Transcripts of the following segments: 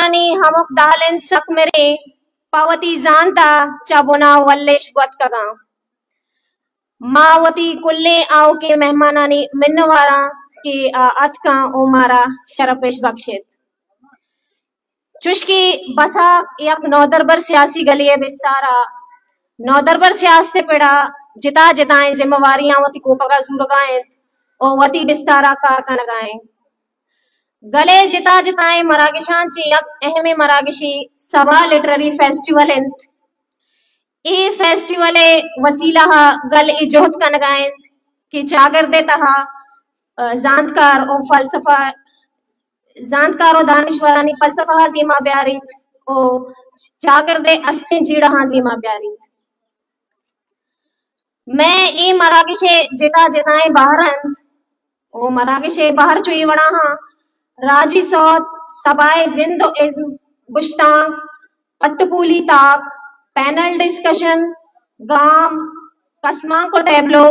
مہمانانی ہمک دہل انت سک مریں، پہ وتی زانت ءَ چہ بنا ولش گوتکگاں۔ ما وتی کلیں آؤکیں مہمانانی منواراں کہ آ اتکاں و مارا شرپ اش بخشت۔ چوشکہ بساک یک نودربر سیاسی گلے ءِ بستار ءَ، نودربر سیاست ءِ پڑ ءَ جتا جتائیں ذمہ واریاں وتی کوپگ ءَ زورگ ءَ انت و وتی بستار ءَ کار کنگ ءَ انت۔ گل ءِ جتا جتائیں مراگشاں چہ یک اہمیں مراگشے سبا لٹریری فیسٹیول انت۔ اے فیسٹیول ءِ وسیلہ ءَ گل اے جہد کنگ ءَ انت کہ چاگرد ءِ تہا، آ، زانتکار و فلسفہ، زانتکار و دانشورانی فلسفہ ءَ دیما بیاریت و چاگرد ءِ استیں جیڑہاں دیما بیاریت۔ مئے اے مراگش ءِ جتا جتائیں بہر انت و مراگش ءِ بہر چو اے وڑا ہاں: راجی سوت، سبائے زند و ازم، گشتانک، پٹ پولی تاک، پینل ڈسکشن، گام، کسمانک و tableau,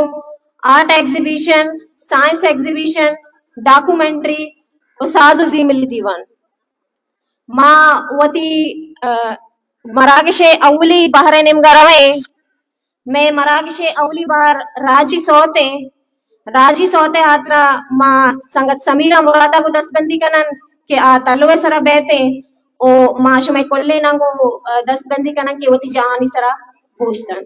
art exhibition, science exhibition, documentary و ساز و زیملی دیوان۔ ما وتی، آ، مراگش ءِ اولی بہر ءِ نیمگا رویں۔ مئے مراگش ءِ اولی بہر راجی سوت ایں۔ راجی سوت ءِ ہاترا ما سنگت سمیرہ مراد ءَ گوں دستبندی کنن کہ آ تلو ءِ سرا بیت ایں و ما شمئے کلیناں گوں، آ، دستبندی کنن کہ وتی جاہانی سرا بوشتن۔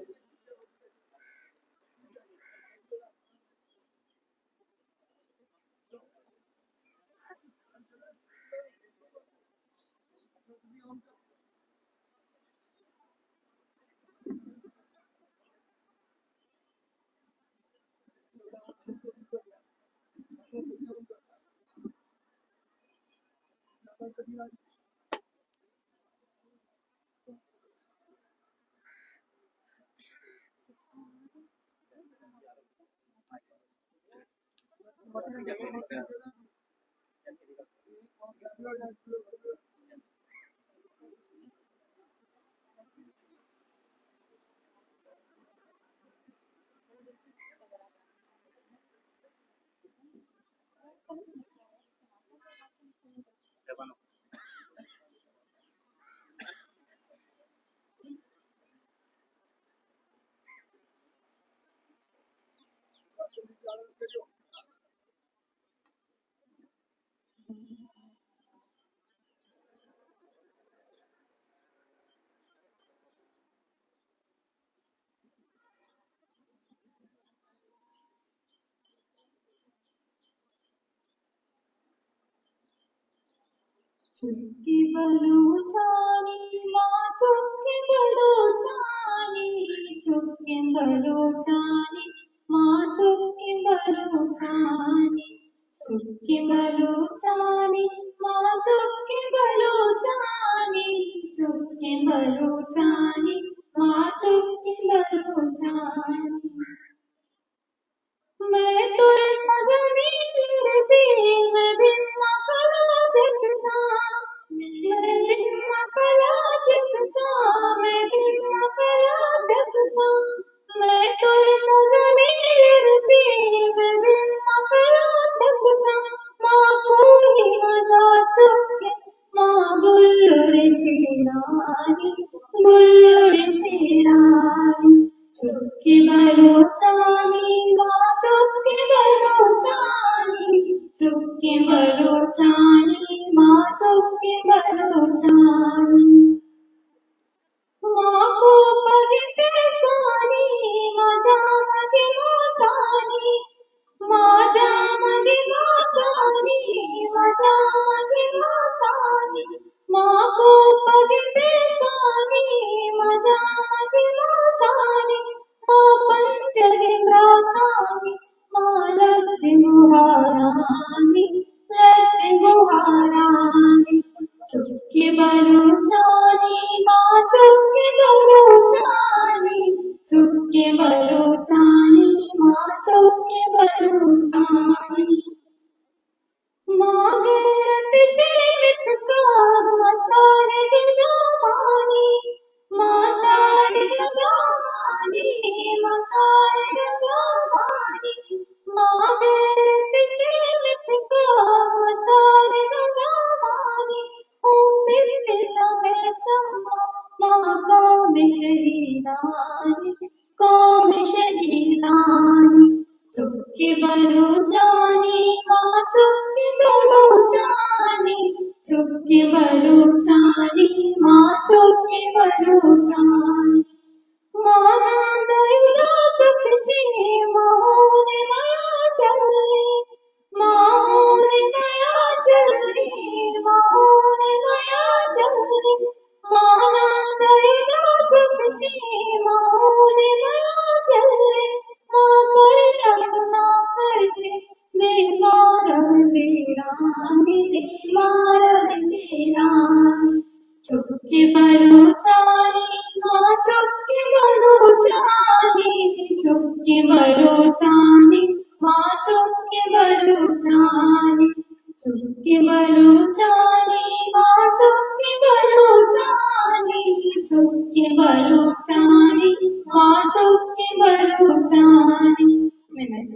چکے بلوچانی، ما چکے بلوچانی، چکے بلوچانی، ما چکے بلوچانی، چکے بلوچانی، ما چکے بلوچانی، چکے بلوچانی، ما چکے بلوچانی۔ مئے ترس ءَ زمین لرزی، مئے بن مکلا چکساں، مئے بن مکلا چکساں، مئے بن مکلا چکساں۔ مئے ترس ءَ زمین لرزی، مئے بن مکلا چکساں۔ ما کوہی مزار چکیں، ما گلڑ شیرانی، گلڑ شیرانی۔ چکے بلوچانی، ما چکے بلوچانی، چکے بلوچانی، ما چکے بلوچانی۔ ما کوپگ پیسانی، ما جامگ موسانی، ما جامگ موسانی، ما جامگ موسانی۔ ما کوپگ پیسانی، ما جامگ موسانی، ما پنجگ براکانی، ما لج گوہارانی، لج گوہارانی۔ چکے بلوچانی، ما چکے بلوچانی، چکے بلوچانی، ما چکے بلوچانی۔ ما غیرت شیمتکا، ما سارگ زامانی، ما سارگ زامانی، ما سارگ زامانی۔ ما غیرت شیمتکا، ما سارگ زامانی۔ او پت چما، ما قوم شہیدانی، قوم شہیدانی، چک بلوچانی، ما چک بلوچانی، چک بلوچانی، ما چک بلوچانی۔ ما نام دئیگا کچے ماحول میا چلے، ماحول میا چلے، ماحول میا چلے۔ ما نام دئیگا کچے ماحول میا چلے، ما سر ڈنا کشے، بیمار بیرانی، بیمار بیرانی۔ چک بلوچانی، ما چک بلوچانی، چک بلوچانی، ما چک بلوچانی، چک بلوچانی، ما چک بلوچانی، چک بلوچانی، ما چک بلوچانی۔ منت۔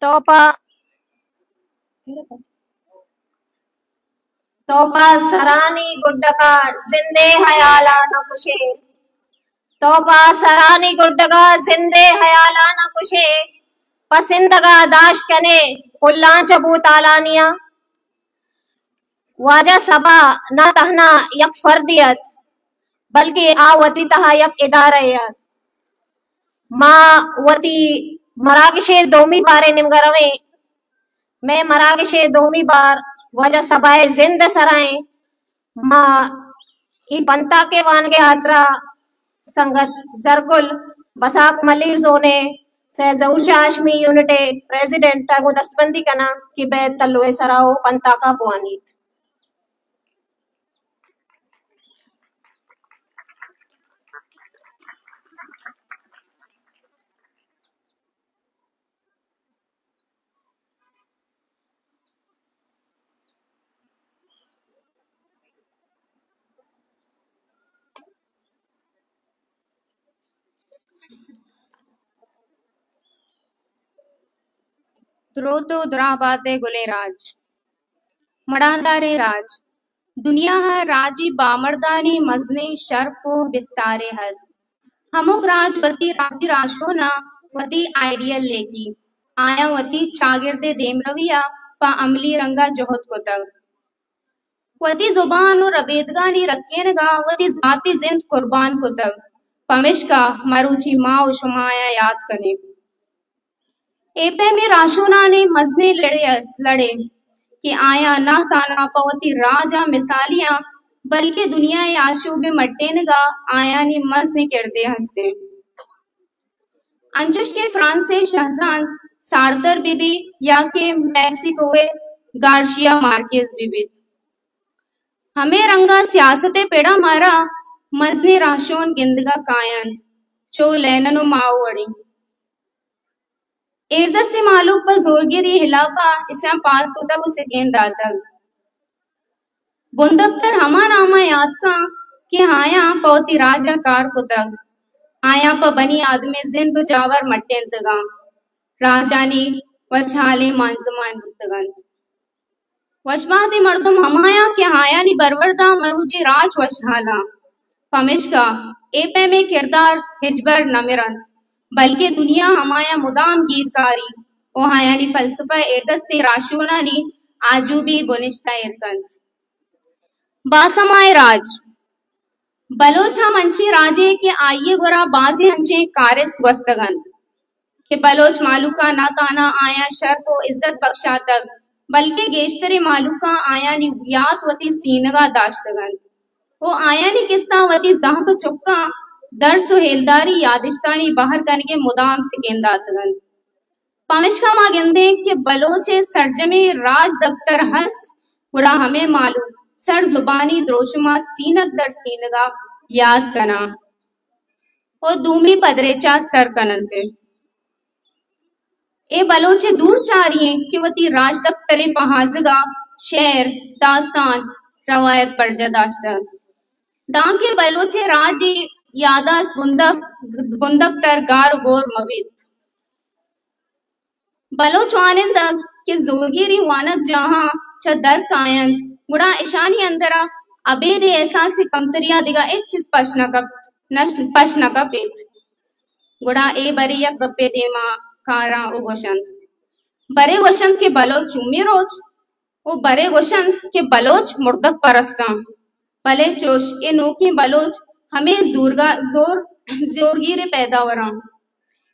تو پہ تو پہ سرانی گڈگا زندے ہیالا نہ کشے۔ تو پہ سرانی گڈگا زندے ہیالا نہ کشے۔ پہ سندگا داشت کنے کلاں چہ بوتالانیاں۔ واجہ صبا نہ تہنا یک فردے ات، بلکہ آ وتی تہا یک ادارہ ات۔ ما وتی مراگش ءِ دومی بار ءِ نیمگا رویں۔ مئے مراگش ءِ دومی بار واجہ صبا ءِ زند ءِ سرا ایں۔ ما اے پنتاک ءِ وانگ ءِ ہاترا سنگت زرگل بساک ملیر زون ءِ سید ظہور شاہ ہاشمی یونٹ ءِ پریزیڈنٹ ءَ گوں دستبندی کناں کہ بئیت تلو ءِ سرا او پنتاک ءَ بوانیت۔ دروت ءُ دراہ بات ئے گلیں راج، مڑانداریں راج۔ دنیا ءَ راجی بامردانی مزنیں شرپ ءُ بستارے ہست۔ ہمک راج وتی راجی راہشوناں وتی آئیڈیل لیکیت۔ آیاں وتی چاگرد ءِ دیمروی ءَ پہ عملی رنگ ءَ جہد کتگ۔ وتی زبان ءُ ربیدگانی رکینگ ءَ وتی ذاتی زند قربان کتگ۔ پمیشکا مروچی ما ءُ شما آیاں یات کنیں۔ اے پیمیں راہشونانی مزنیں لڑے است، لڑے کہ آیاں نہ تہنا پہ وتی راج ءَ مثالی آں، بلکہ دنیا ءِ آشوب ءِ مٹینگ ءَ آیانی مزنیں کردے ہست انت۔ انچوش کہ فرانس ءِ شہزانت سارتر بہ بیت یا کہ میکسیکو ءِ گارشیا مارکیز بہ بیت۔ ہمے رنگ ءَ سیاست ءِ پڑ ءَ مارا مزنیں راہشون گندگ ءَ کاینت، چو لینن ءُ ماؤ وڑیں۔ ایردستیں مہلوک پہ زورگری ہلاپ ءَ اشاں پاد کتگ ءُ سکین داتگ۔ بندپتر ہما ناماں یات کن کہ آیاں پہ وتی راج ءَ کار کتگ۔ آیاں پہ بنی آدم ءِ زند ءُ جاور مٹینتگ اَنت، راجانی وشحالیں مانزمان بوتگ اَنت۔ وشبہتیں مردم ہمایاں کہ آیانی برورد ءَ مروچی راج وشحال اَنت۔ پمیشکا اے پیمیں کردار ہچبر نہ مر اَنت، بلکیں دنیا ہمایاں مدام گیر کاریت ءُ آیانی فلسفہ ایردستیں راہشونانی آجوئی بنشت ءَ ایر کنت۔ باسمائیں راج۔ بلوچ ہم انچیں راجے کہ آئی ءِ گورا بازیں انچیں کارست گوستگ اَنت کہ بلوچ مہلوکاں نہ تہنا آیاں شرپ ءُ عزت بخشاتگ، بلکیں گیشتریں مہلوکاں آیانی یات وتی سینگ ءَ داشتگ اَنت ءُ آیانی کسہ وتی زہم ءِ چکاں درس ءُ ہیلداری یادشتانی بہر کنگ ءَ مدام سکین داتگ اَنت۔ پمشکا ما گندیں کہ بلوچ ءِ سرجمیں راجدپتر ہست، گڑا ہمے مہلوک سر زبانی دروشم ءَ سینگ در سینگ ءَ یات کناں ءُ دومی پدریچ ءَ سر کن اَنت۔ اے بلوچ ءِ دور چاری انت کہ وتی راجدپتر ءِ پہازگ ءَ شعر، داستان، روایت برجاہ داشتگ۔ دانکہ بلوچ ءِ راج ءِ یاداشت بندپ-، بندپتر گار ءُ گور مہ بیت۔ بلوچ وانندگ کہ زورگیری وانگجاہاں چہ در کاینت، گڑا اشانی اندر ءَ ابید ءِ احساس کمتری ءَ دگہ ہچ چیز پش نہ کپ-، نش-، پش نہ کپیت۔ گڑا اے برے یک گپے دیما کاراں ءُ گوشنت۔ برے گوشنت کہ بلوچ چومی روچ، ءُ برے گوشنت کہ بلوچ مردگ پرستاں۔ بلے چوش اے نوکیں بلوچ ہمے زورگا-، زور-، زورگیر ءِ پیداوراں۔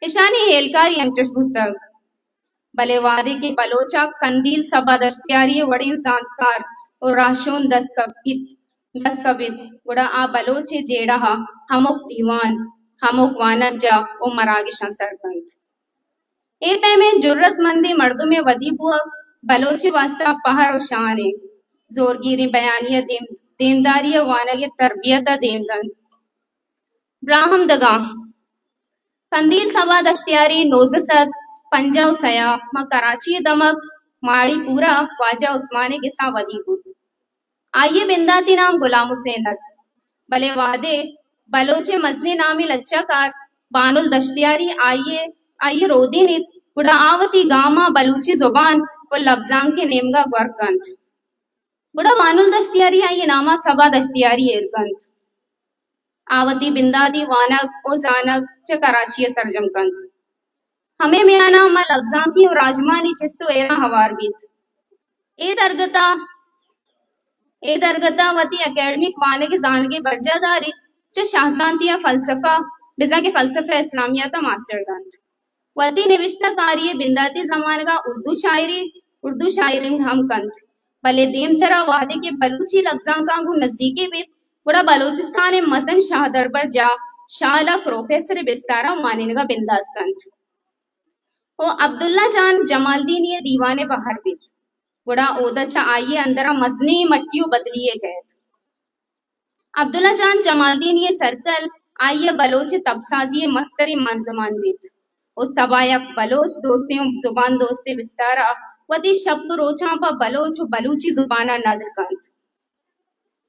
اشانی ہیلکاری انچش بوتگ۔ بلے وہدے کہ بلوچ ءَ کندیل صبا دشتیاری ءِ وڑیں زانتکار ءُ راہشون دست کپیت، دست کپیت، گڑا آ بلوچ ءِ جیڑہ ءَ ہمک دیوان، ہمک وانگجاہ ءُ مراگشاں سر کنت۔ اے پیمیں جرات مندیں مردم ءِ ودی بوگ بلوچ ءِ واستہ پہر ءُ شان انت۔ زورگیریں بیانی ءِ دیم-، دیمداری ءَ وانگ ءِ تربیت ءَ دیم دنت۔ براہمدگاں۔ کندیل صبا دشتیاری نوزدہ سد پنجاہ ءُ سئے ءَ ماں کراچی ءِ دمگ ماڑی پورا واجہ عثمان ءِ گسا ودی بوت۔ آئی ءِ بنداتی نام غلام حسین ات، بلے وہدے بلوچ ءِ مزنیں نامیں لچہ کار بانل دشتیاری آئی ءِ، آئی ءِ رودینیت، گڑا آ وتی گاماں بلوچی زبان ءُ لبزانک ءِ نیمگا گور کنت۔ گڑا بانل دشتیاری آئی ءِ ناما صبا دشتیاری ایر کنت۔ آ وتی بنداتی وانگ ءُ زانگ چہ کراچی ءَ سرجم کنت۔ ہمے میانا ماں لبزانکی ءُ راجمانی چست ءُ ایراں ہوار بیت۔ اے درگتا، اے درگتا وتی اکیڈمک وانگ ءُ زانگ ءَ برجاہ داریت، چہ شاہزانتی ءَ فلسفہ، بزاں کہ فلسفہ اسلامیات ءَ ماسٹر دنت۔ وتی نبشتہ کاری ءِ بنداتی زمانگ ءَ اردو شاعری، اردو شاعری ہم کنت، بلے دیمترا وہدے کہ بلوچی لبزانکاں گوں نزیکی بیت، گڑا بلوچستان ءِ مزن شاہ دربر جاہ شال ءَ پروفیسر ءِ بستار ءَ وانینگ ءَ بندات کنت۔ ءُ عبداللہ جان جمالدینی ءِ دیوان ءِ بہر بیت، گڑا اودا چہ آئی ءِ اندر ءَ مزنیں مٹی ءُ بدلی یے کئیت۔ عبداللہ جان جمالدینی ءِ سرکل آئی ءِ بلوچ ءِ تبسازی ءِ مستریں مانزمان بیت ءُ صبا یک بلوچ دوستیں ءُ زبان دوستیں بستار ءَ وتی شپ ءُ روچاں پہ بلوچ ءُ بلوچی زبان ءَ ندر کنت۔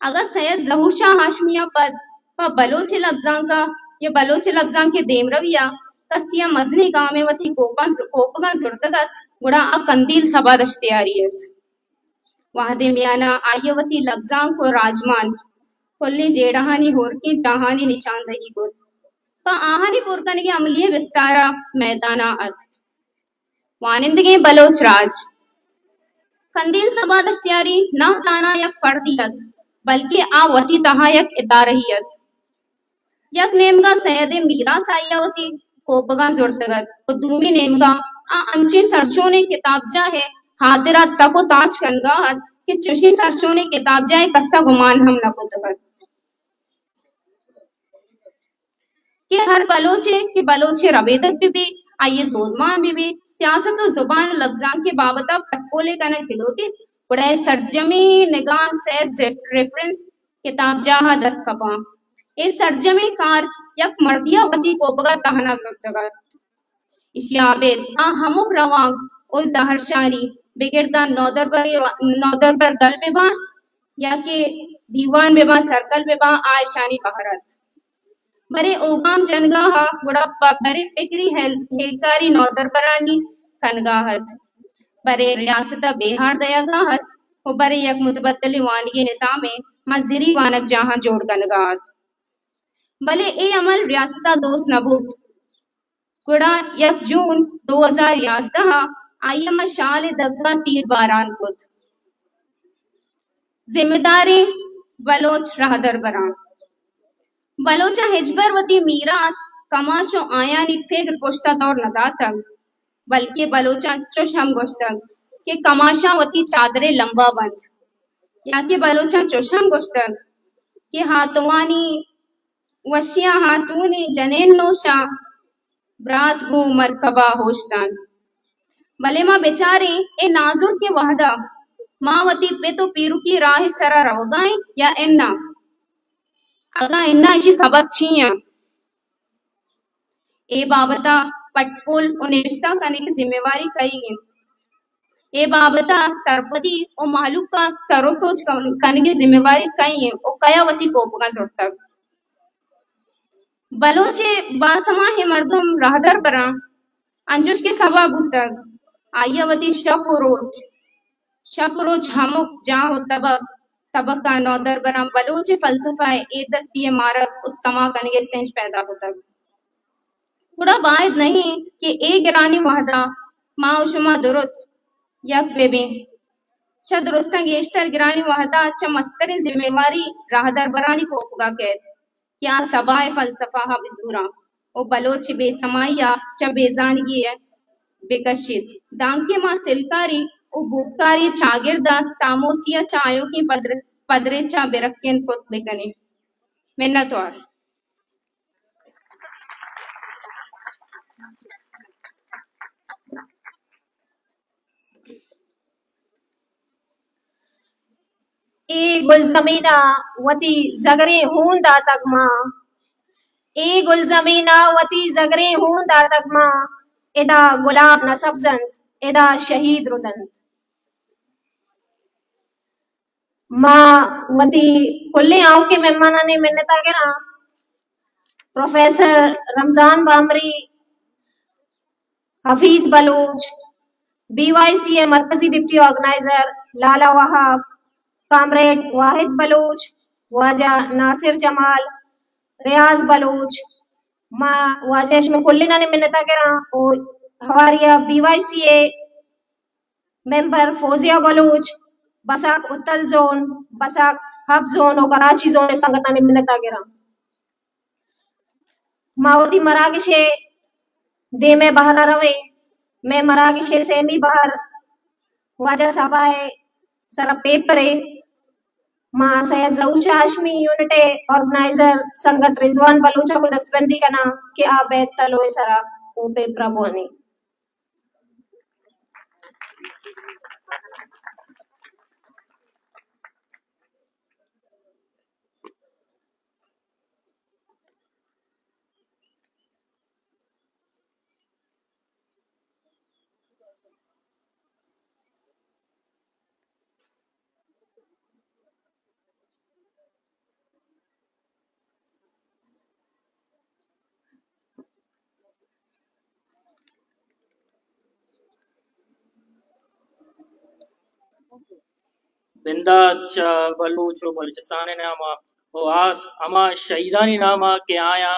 اگاں سید ظہور شاہ ہاشمی ءَ پد پہ بلوچ ءِ لبزانک ءَ یا بلوچ ءِ لبزانک ءِ دیمروی ءَ کسی ءَ مزنیں گامے وتی کوپاں ز-، کوپگاں زرتگ ات، گڑا آ کندیل صبا دشتیاری ات۔ وہدے میان ءَ آئی ءَ وتی لبزانک ءُ راجمان کلیں جیڑہانی ہورکیں جاہانی نشاندہی کت، پہ آہانی پر کنگ ءِ عملی ءِ بستار ءَ میدان ءَ اتک۔ وانندگیں بلوچ راج، کندیل صبا دشتیاری نہ تہنا یک فردی ات، بلکہ آ وتی تہا یک ادارہی ات۔ یک نیمگا سید ءِ میراث آئی ءَ وتی کوپگاں زرتگ ات ءُ دومی نیمگا آ انچیں سرشونیں کتابجاہ ءِ ہاترا تک ءُ تاچ کنگا ات کہ چوشیں سرشونیں کتابجاہ ءِ کس ءَ گمان ہم نہ کتگ ات۔ کہ ہر بلوچے کہ بلوچ ءِ ربیدگ بہ بی، آئی ءِ دودمان بہ بی، سیاست ءُ زبان ءُ لبزانک ءِ بابت ءَ پٹ پولے کنگ بہ لوٹیت، گڑا اے سرجمیں نگان سید ریفرنس کتابجاہ ءَ دست کپاں۔ اے سرجمیں کار یک مردے ءَ وتی کوپگ ءَ تہنا زرتگ ات۔ ایشی ءَ ابید آ ہمک روانک ءُ زہرشانی بگر داں نودربر، نودربر گل بہ باں یا کہ دیوان بہ باں، سرکل بہ باں، آ اشانی بہر ات۔ برے اوگام جنگا ات، گڑا پہ برے پگری ہیل-، ہیلکاری نودربرانی کنگا ات، برے ریاست ءَ بیہار دئیگا ات ءُ برے یک متبدل وانگی نظامے ماں زری وانگجاہاں جوڑ کنگا ات۔ بلے اے عمل ریاست ءَ دوست نہ بوت۔ گڑا یک جون دو ہزار یازدہ ءَ آئی ءَ ماں شال ءِ دگ ءَ تیر باران کت۔ ذمہ داریں بلوچ راہدربراں، بلوچاں ہچبر وتی میراث، کماش ءُ آیانی پگر پشت ءَ دور نہ داتگ، بلکیں بلوچاں چش ہم گوشتگ کہ کماشاں وتی چادرے لمبا بنت، یا کہ بلوچاں چش ہم گوشتگ کہ ہاتوانی وشیاں ہاتونی جنین نوشاں برات گوں مرکبا ہوشتان۔ بلے ما بچاریں اے نازرکیں وہدا ما وتی پت ءُ پیرکی راہ ءِ سرا روگا ایں یا اناں؟ اگاں اناں، ایشی سبب چی انت؟ اے بابتا پٹپول و نبشتہ کنگ ءِ ذمہ واری کئی انت؟ اے بابت ءَ سرپدی و مہلوک ءَ سر و سوج کن-، کنگ ءِ ذمہ واری کئی انت و کیا وتی کوپگاں زرتگ؟ بلوچ ءِ باسماہیں مردم راہدربراں انچوش کہ سبا بوتگ، آئی ءَ وتی شپ و روچ، شپ و روچ ہمک جاہ و تبک، تبکاں نودربراں بلوچ ءِ فلسفہ ءِ اے دستی ءِ مارگ و سما کنگ ءِ سنج پیدا کتگ۔ گڑا باید نہ انت کہ اے گرانیں وہداں ما و شما درست یک بہ بیں۔ چہ درستاں گیشتر گرانیں وہدا چہ مستریں ذمہ واری راہدربرانی کوپگا کیت کہ آ سبا ءِ فلسفہ ءَ بزوراں و بلوچ ءِ بے سمائی ءَ چہ بے زانگی ءَ بکشیت، دانکہ ما سلکاری و بوتکاری چاگرد ءَ تاموسی ءَ چہ آیوکیں پدر-، پدریچ ءَ برکند کت بکنیں۔ منتوار۔ اے گلزمین ءَ وتی زگریں ہون داتگ ما، اے گلزمین ءَ وتی زگریں ہون داتگ ما، ادا گلاب نہ سبز انت، ادا شہید رد انت۔ ما وتی کلیں آؤکیں مہمانانی منت ءَ گراں، پروفیسر رمضان بامری، حفیظ بلوچ، بی وائی سی ءِ مرکزی ڈپٹی آرگنائزر لالا وہاب، کامریڈ واحد بلوچ، واجہ ناصر جمال، ریاض بلوچ، ما واجہ اشمئے کلینانی منت ءَ گراں و ہواری ءَ بی وائی سی ءِ ممبر فوزیہ بلوچ، بساک اتل زون، بساک ہب زون و کراچی زون ءِ سنگتانی منت ءَ گراں۔ ما وتی مراگش ءِ دیم ءِ بہر ءَ رویں۔ مئے مراگش ءِ سیمی بہر واجہ سبا ءِ سر ءَ پیپرے۔ ما سید ظہور شاہ ہاشمی یونٹ ءِ آرگنائزر سنگت رضوان بلوچ ءَ گوں دستبندی کناں کہ آ بئیت تلو ءِ سر ءَ او پیپر ءَ بوانی۔ بندات چہ بلوچ و بلوچستان ءِ نام ءَ و آس ہما شہیدانی نام ءَ کہ آیاں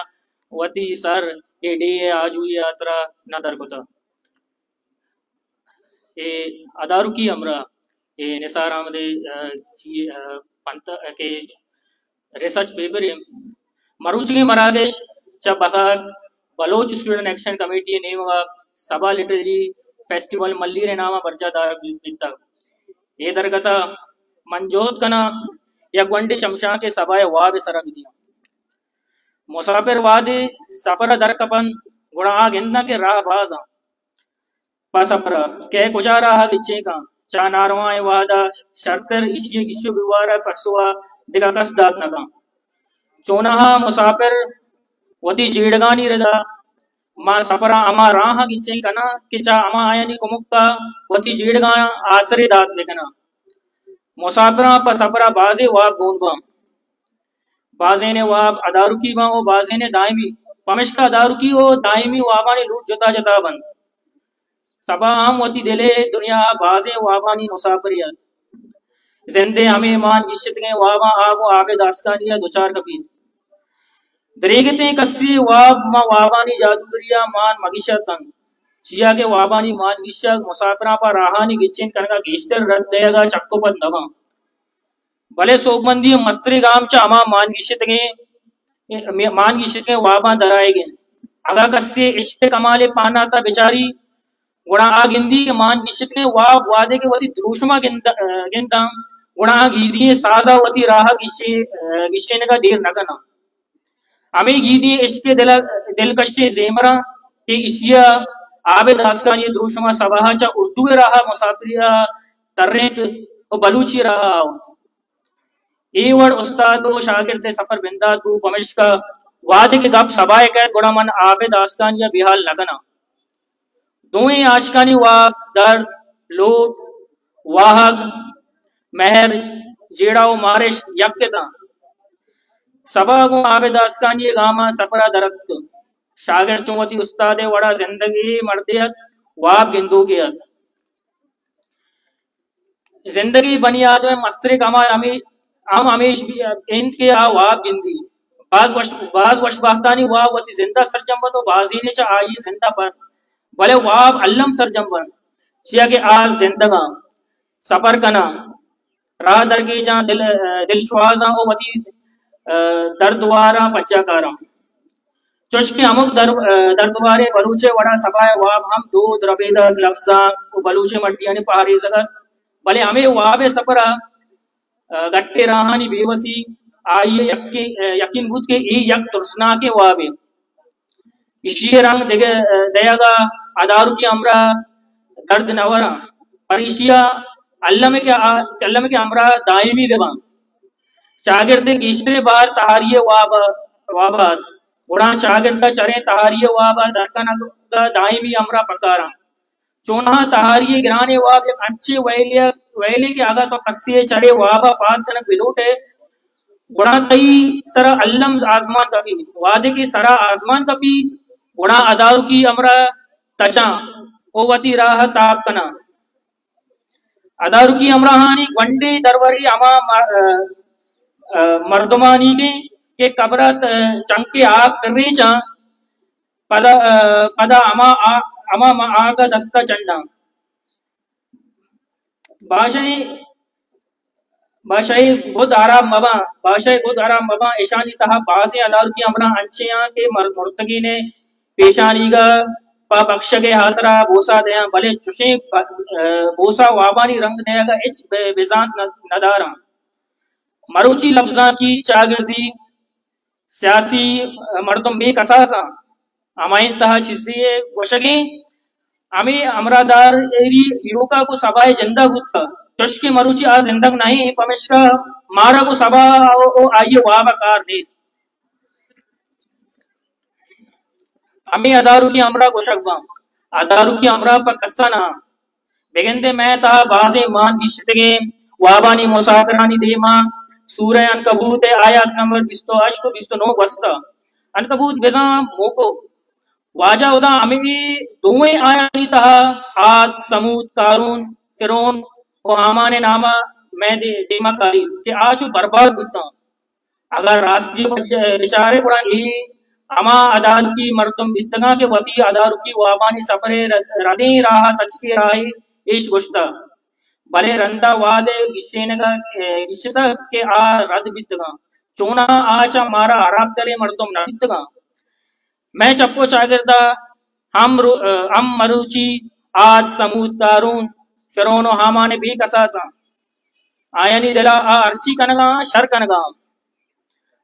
وتی سر اے ڈیھ ءِ آجوئی ءِ ہاترا ندر کتہ۔ اے ادارکی ہمراہ اے نثار احمد ءِ، آ، چی، آ، پنت کہ ریسرچ پیپر ءِ مروچیگیں مراگش چہ بساک بلوچ اسٹوڈنٹ ایکشن کمیٹی ءِ نیمگ ءَ سبا لٹریری فیسٹیول ملیر ءِ نام ءَ برجاہ دارگ بیتگ۔ اے درگت ءَ من جہد کناں یک گونڈیں چمشانکے سبا ءِ واب ءِ سرا بدیاں۔ مسافر وہدے سفر ءَ در کپنت، گڑا آ گنداں کہ راہ باز انت۔ پہ سفر ءَ کئے کجا راہ ءَ گچین کنت؟ چہ نارواں ءِ وہد ءَ شرتر ہچ گیش و گیوار ءِ پسو ءَ دگہ کس دات نہ کنت۔ چوناہا مسافر وتی جیڑگانی ردا ماں سفر ءَ ہما راہ ءَ گچین کناں کہ چہ ہما آیانی کمک ءَ وتی جیڑگاں آسرے دات بکناں۔ مسافراں پہ سفر ءَ بازیں واب گون باں۔ بازینے واب ادارکی باں و بازینے دائمی۔ پمشکا ادارکی و دائمی وابانی لوٹ جتا جتا بنت۔ سبا ہم وتی دل ءِ دنیا ءَ بازیں وابانی مسافرے ات۔ زند ءِ ہمے مان گیشتگیں واباں آ گوں آب ءِ داسکانی ءَ دچار کپیت۔ دریگتیں کسی واب ماں وابانی جادوگری ءَ مان مگیشت انت، چیا کہ وابانی مان گیشگ مسافراں پہ راہانی گچین کنگ ءَ گیشتر رد دئیگ ءَ چک و پد نہ باں۔ بلے سوبمندی ءِ مستریں گام چہ ہما مان گیشتگیں، مان گیشتگیں واباں درآیگ انت۔ اگاں کسے عشق ءِ کمال ءِ پہنات ءَ بچاری، گڑا آ گندی کہ مان گیشتگیں واب وہدے کہ وتی دروشم ءَ گند-، گنداں، گڑا آ گیدی ئیں ساز ءَ وتی راہ ءَ گیشے-، گیشینگ ءَ دیر نہ کناں۔ ہمے گیدی عشق ءِ دل-، دلکشیں زیمراں کہ ایشی ءَ آب ءِ داسکانی دروشم ءَ سبا ءَ چہ اردو ءِ راہ ءَ مسافری ءَ ترینت و بلوچی ءِ راہ ءَ آورت۔ اے وڑ استاد و شاگرد ءِ سفر بندات بو، پمشکا وہدے کہ گپ سبا ءِ کئیت، گڑا من آب ءِ داسکانی ءَ بے ہال نہ کناں۔ دوئیں عاشقانی واب، درد، لوٹ، واہگ، مہر، جیڑہ و مارشت یک اتاں۔ صبا گوں آبداسکانی گاماں سفرا در اتک۔ شاگرد چوں وتی استاد ء وڑا زندگی مردے ات، واب گندوکے ات۔ زندگی بنی آدم ء مستریں کمال ہمے، ہم ہمیش بی-، انت کہ آ واب گندی۔ باز وش، باز وش بختانی واب وتی زند ء سرجم بنت و بازینے چہ آئی زند ء پر، بلے واب الم سرجم بنت، چیا کہ آ زندگاں، سفر کناں، راہ درگیجاں، دل، دل شوازاں و وتی، ء، دردواراں پجا کاراں۔ چوش کہ ہمک در-، ء، دردواریں بلوچ ء وڑا صبا ء واب ہم دود، ربیدگ، لبزانک و بلوچ ء مڈیانی پہریزگ ات، بلے ہمے واب ء سفر ء، ء، گٹ ء راہانی بے وسی آئی ء یقین، ء، یقین بوت کہ اے یک ترسناکیں وابے۔ ایشی ء رنگ دگہ، ء، دئیگ ء اداروکی ہمراہ درد نہ وراں، پر ایشی ء الم ء کہ آ-، الم ء کہ ہمراہ دائمی بہ باں۔ چاگرد ء گیشتریں بہر تہاری ء واب، واب ات۔ گڑا چاگرد ء چریں تہاری ء واب ء درکنگ ء دائمی ہمراہ پکاراں۔ چوناہا تہاری ء گرانیں واب یک انچیں ویلے، ویلے کہ اگاں تو کسے ء چرے واب ء پاد کنگ بہ لوٹ ئے، گڑا تئی سرا الم آزمان کپی۔ وہدے کہ سرا آزمان کپی، گڑا اداروکی ہمراہ تچاں و وتی راہ ء تاب کناں۔ اداروکی ہمراہانی گونڈیں درورے ہما م-، ء، ء، مردمانی کہ قبر ء ت-، چنکے آگ پریچاں، پدا، ء، پدا ہما آ-، ہما م-، آگ ء دست ء چنڈاں۔ باشیں، باشیں گد ہراب مباں، باشیں گد ہراب مباں، اشانی تہا بازیں اداروکی ہمراہ انچیں آں کہ مر-، مرتگین ء پیشانیگ ء پہ بکشگ ء ہاترا بوسا دیاں، بلے چشیں ب-، ء، بوسا وابانی رنگ دئیگ ء ہچ بے-، بزانت نہ، نہ داراں۔ مروچی لبزانکی، چاگردی، سیاسی مردم بے کساس آں۔ ہمائیں تہا چیزے گوشگیں، ہمے ہمراہدار ایری ایوکا کو سبائے جندہ بوتا، چوش کہ مروچی آ زندگ نہیں، پمشکا مارا کو سبا او، او آئیے واب کار نیست۔ ہمے اداروکی ہمراہ گوشگ باں۔ اداروکی ہمراہ پہ کسا نہ۔ بگندے مئے تہا بازیں مان گیشتگیں وابانی مسافرانی دیما سورہ عنکبوت ء آیات نمبر بیست و ہشت و بیست و نو گوستہ۔ عنکبوت بزاں موکو۔ واجہ ہدا ہمے دوئیں آیانی تہا عاد، ثمود، قارون، فرعون و ہامان ء ناما مئے دے-، دیما کاری کہ آ چو برباد بوتاں۔ اگاں راستی ء بچ-، بچارے گڑا اے ہما ادارکی مردم بیتگاں کہ وتی ادارکی وابانی سفر ء ر-، ردیں راہ ء تچکے راہے ایش گوشتہ، بلے رندا وہد ء گیشینگ ء، ء گیشتگ کہ آ رد بیتگاں۔ چوناہا آ چہ مارا ہراب تریں مردم نہ بیتگاں۔ مئے چپ و چاگردا ہم رو-، ہم مروچی عاد، ثمود، قارون، فرعون و ہامان بے کساساں۔ آیانی دلا آ ہرچی کنگا، شر کنگا۔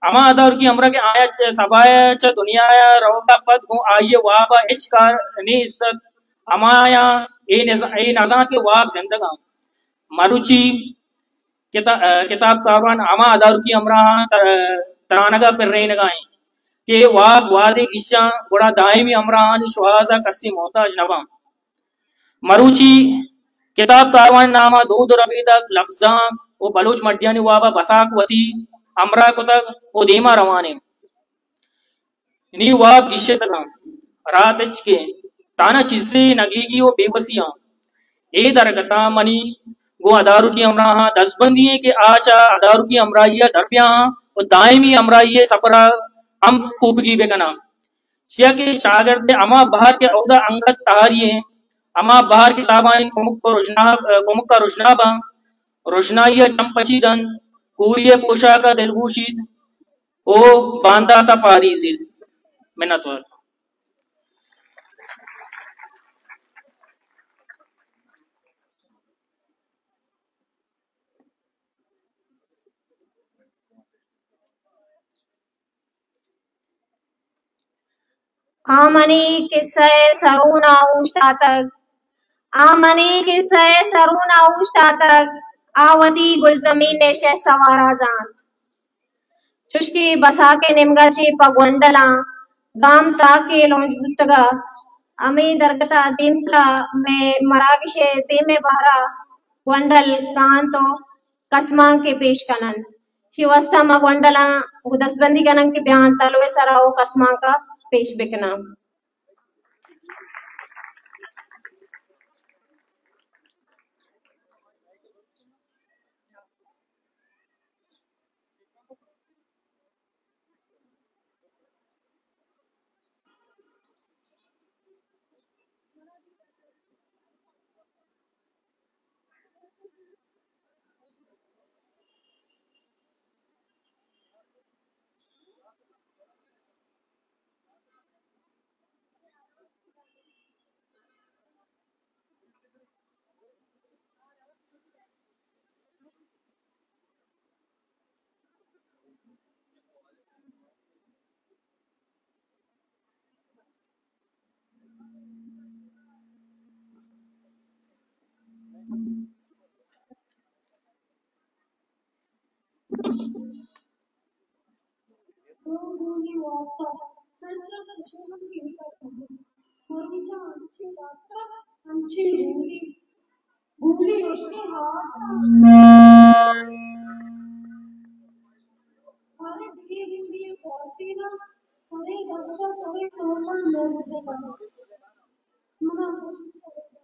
ہما ادارکی ہمراہ کہ آیا چہ سبایا چہ دنیایا روگا پد گوں آئیے وابا ہچ کار نیست ات۔ ہمایا اے نز-، اے نزانت کہ واب زندگاں۔ مروچی کتا-، ء، کتاب کاروان ہما ادارکی ہمراہاں تر-، ترانگا پرینگا ایں کہ واب وہدے گیشاں گڑا دائمی ہمراہانی شوہازا کسی محتاج نہ باں۔ مروچی کتاب کاروان ناما دود و ربیدگ، لبزانک و بلوچ مڈیانی وابا بساک وتی ہمراہ کتگ و دیما روان ایں۔ نی واب گیشتگاں، راہ تچکیں، تانا چیزے نگیگی و بے وسی آں۔ اے درگتاں منی گوں ادارکی ہمراہاں دزبندی ایں کہ آ چہ ادارکی ہمراہی ء در بیاں و دائمی ہمراہی ء سفر ء ہم کوپگی بکناں۔ چیا کہ چاگرد ء ہما بہر کہ اودا انگت تہاری ایں، ہما بہر کتابانی کمک ء رژنا-، کمک ء رژناباں، رژنائی ء چم پچی دنت، کوری ء پوشاک ء دلگوشیت، او باندات ء پاریزیت۔ منتوار۔ آ منی کسہ ء سرون ء اوشتاتگ۔ آ منی کسہ ء سرون ء اوشتاتگ۔ آ وتی گلزمین ء شہسوار ء زانت۔ چوشکہ بساک ء نیمگا چہ پہ گونڈلاں گام تاک ء لونج بوتگ ء ہمے درگت ءَ دیمترا مئے مراگش ءِ دیمے بہر ءَ گونڈل کاینت ءُ کسمانکے پیش کن انت۔ چی واستا ما گونڈلاں گوں دستبندی کناں کہ بیاں تلو ءِ سرا او کسمانک ءَ پیش بکناں۔ دو گولی وارتگ، سنگت کشان گرتگ، مروچاں انچیں وارتگ، انچیں گولی، گولی اشکے ہاتاں۔ ہر دگہ گولی وارتیناں، سرے دپتہ، سرے توپاں مرچتہ۔ منا گوشت سرے دپتہ۔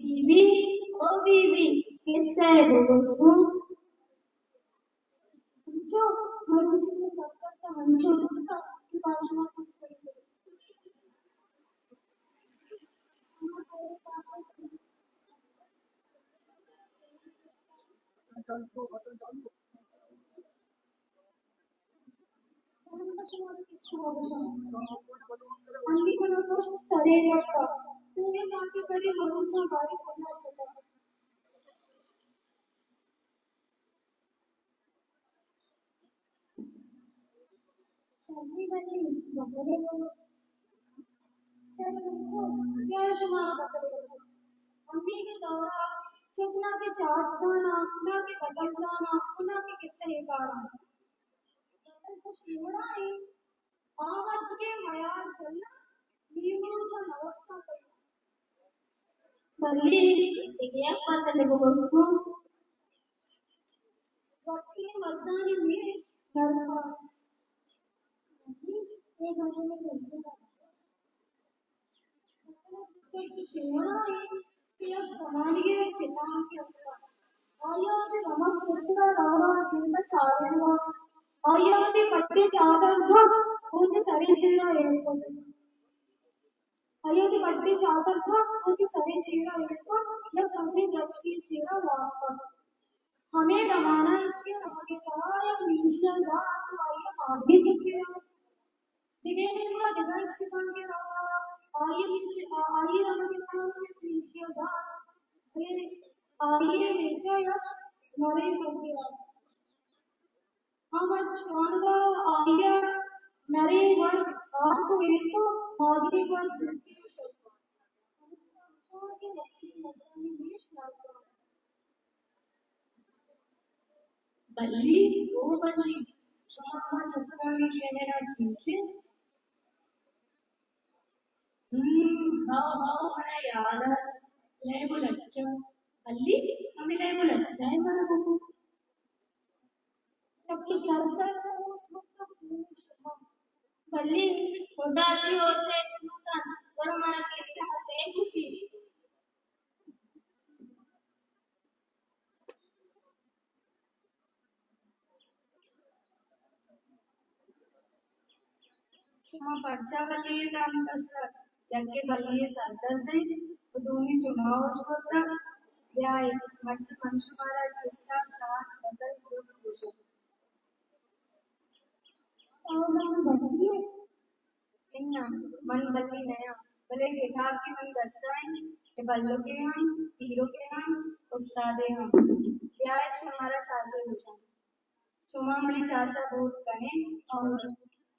بی بی، او بی بی، کسہ ءَ بگوش گوں۔ انچو مروچی کہ سرپد ءَ انچو لوٹتگ کہ پہ شما کسہ ءَ بگوش۔ انگت من ءَ گوشت سرے لگا، تو اے تاکہ برے مروچاں بارے کلا شتا۔ شرمی بلی، بکرے لوگ۔ چلو، کیا شمارا بکرے لوگ؟ امی کے دورا چک نہ کہ چاچ زانا، نہ کہ بکر زانا، نہ کہ کسہ ءِ کارا۔ بکر کچھ لوڑا ہے۔ آ وت کہ میار جنت، نیم روچ ءَ نہ وپساں پہ۔ بلی، دگہ یک پتنے بگوش گوں۔ وقتی مردانی میش درکار۔ بلی، اے گھر میں چشیں وڑا انت کہ یک زمانگے ءَ شتانکے است ات۔ آئی ءَ وتی رمگ زرتگ ءُ راہ ءَ گند ءَ چارینگ ءَ ات۔ آئی ءَ وتی پٹیں چادر زرت ءُ وتی سرے چیرا ایر کت۔ آئی ءَ وتی پٹیں چادر زرت ءُ وتی سرے چیرا ایر کت، یک بزیں درچکے چیرا واب کپت۔ ہمے دمان ءَ ایشی ءِ رمگ ءِ تہا یک میچی ءَ زرت ءُ آئی ءَ ماگرے چکے ات۔ دگہ نیمگ ءَ دگہ یک شتانکے روگ ءَ ات۔ آئی ءِ میچ، آئی ءِ رمگ ءِ تہا یک میچی ءَ زرت۔ بلے آئی ءِ میچ ءَ یک نریں ورگے ات۔ آ مرد چانگ ءَ آئی ءَ نریں ورگ آرت ءُ ایر کت، ماگریں ورگ زرتی ءُ شت۔ پمیشکا انچو کہ وقتی مردانی میش نرگ ءَ انت۔ بلی، او بلی، شما ہما چکانی شہر ءَ چینچے؟ ہم، ہاؤ، ہاؤ، منا یاد ات، لیب ءُ لچہ۔ بلی، ہمے لیب ءُ لچہ ءَ منا بگو۔ یک کہ سر سر ہوش بوتگ، ہمے شما۔ بلی، خدا تئی ہوش ءَ ہچ مکن، گڑا منا کسہ ءَ دیم گوشی۔ شما پرچا بلی ءِ نام کشت؟ یکے بلی ءِ سردرد انت ءُ دومی شما ہوش برتگ۔ بیائے، مرچی من شمارا کسہ چار سدل درست گوشاں۔ اناں، من بلی نیاں، بلے کتاب کہ منی دستا انت، اے بلکے ہم، پیرکے ہم، استادے ہم۔ بیا اش کہ مارا چاچے بجن۔ شما منی چاچا بوت کنے اور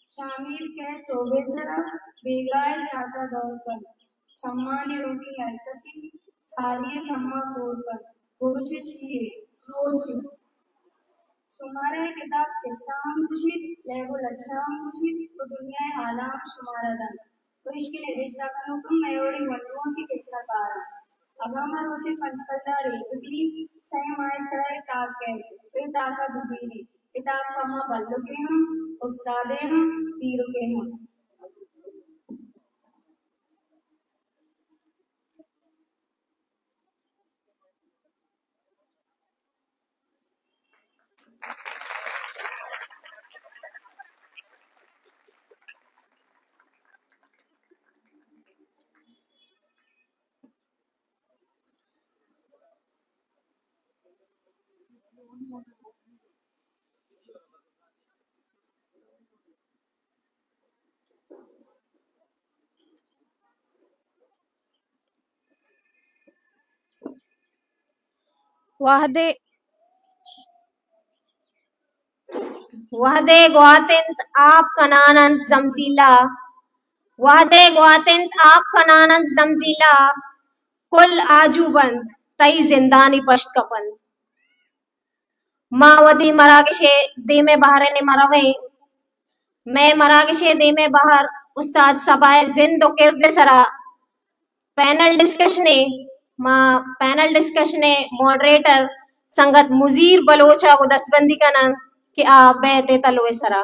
شامیر کئے سوبے سرا، بیگاہ چاکا دور کن۔ چمانی روٹی ہر کسی، چاری چما کور کن۔ گوش چیے؟ روچ۔ شمارا اے کتاب قصہ ہم گوشیت، لیب و لچہ ہم گوشیت و دنیا ء حالاں ہم شمارا دنت۔ و اشکی نبشتہ کنوک ہم مئے وڑیں ونوکیں قصہ کار انت۔ اگاں ما روچے پنچ کلدار ایر بکنیں، سئے ماہ ء سرا اے تاک کئیت، اے تاک ء بزیریں۔ اے تاک پہ ما بلکیں ہم، استادیں ہم، پیرکیں ہم۔ وہدے، وہدے گوات انت آپ کنان انت زمزیلہ، وہدے گوات انت آپ کنان انت زمزیلہ، کل آجو بنت تئی زندانی پشت کپنت۔ ما وتی مراگش ء دیم ء بہر ء نی مرویں۔ مئے مراگش ء دیم ء بہر استاد صبا ء زند و کرد ء سرا پینل ڈسکشنے، ما پینل ڈسکشن ء ماڈریٹر سنگت مزیر بلوچ ء گوں دستبندی کناں کہ آ بیت ء تلو ء سرا۔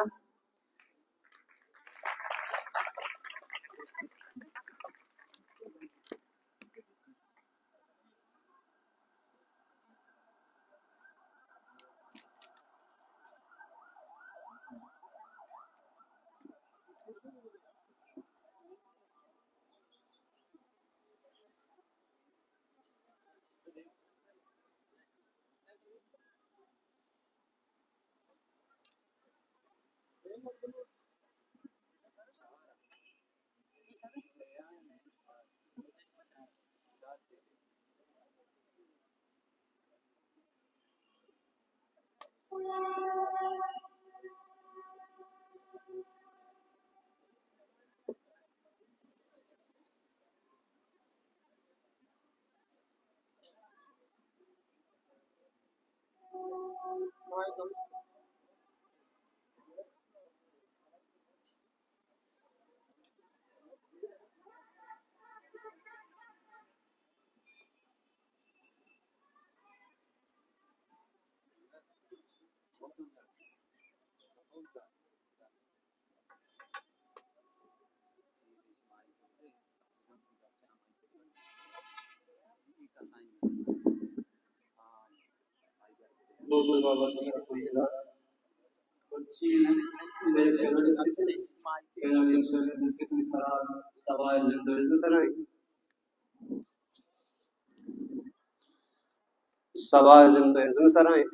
سبا ء زند ء سرا انت۔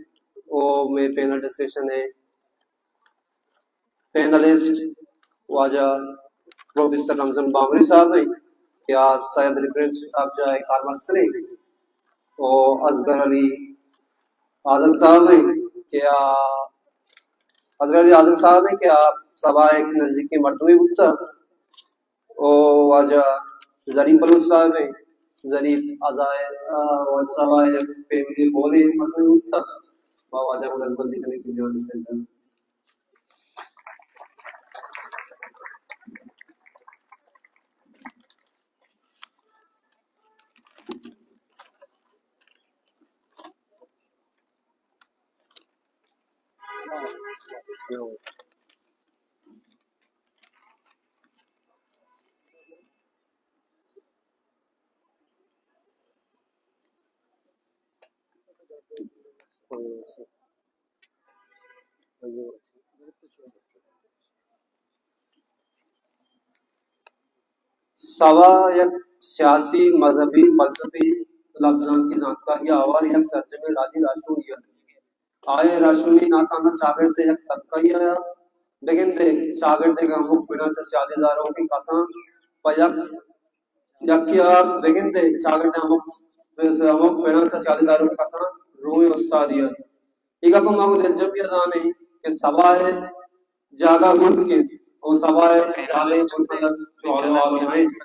او مئے پینل ڈسکشن ء پینلسٹ واجہ پروفیسر رمضان بامری صاحب انت کہ آ سید ریفرنس کتابجاہ ء کارمستر انت۔ او اصغر علی آزگ صاحب انت کہ آ، اصغر علی آزگ صاحب انت کہ آ سبا ء یک نزیکیں مردمے بوتگ۔ او واجہ ظریف بلوچ صاحب انت، ظریف عزائے، آ، واجہ صاحب ء یک فیملی بولے مردمے بوتگ۔ با واجہ گوں دزبندی کنیں کہ جوان اسٹیج ء۔ سبا یک سیاسی، مذہبی، فلسفی، لبزانکی زانتکاری ء ہوار یک سرجمیں راجی راہشونی ات۔ آئی ء راہشونی نہ تہنا چاگرد ء یک طبقہ ء بگندے چاگردے کہ ہمک پڑاں چہ سیادی داروکیں کساں پہ یک، یکے ءَ بگندے چاگردے ہمک، ہمک پڑاں چہ سیادی داروکیں کساں روئیں استادے ات۔ اے گپ ءَ ما گوں دلجمی ءَ زانیں کہ سبا ءِ جاگہ ملک انت، او سبا ءِ جاگہ ملک چو حال و حال نہ انت۔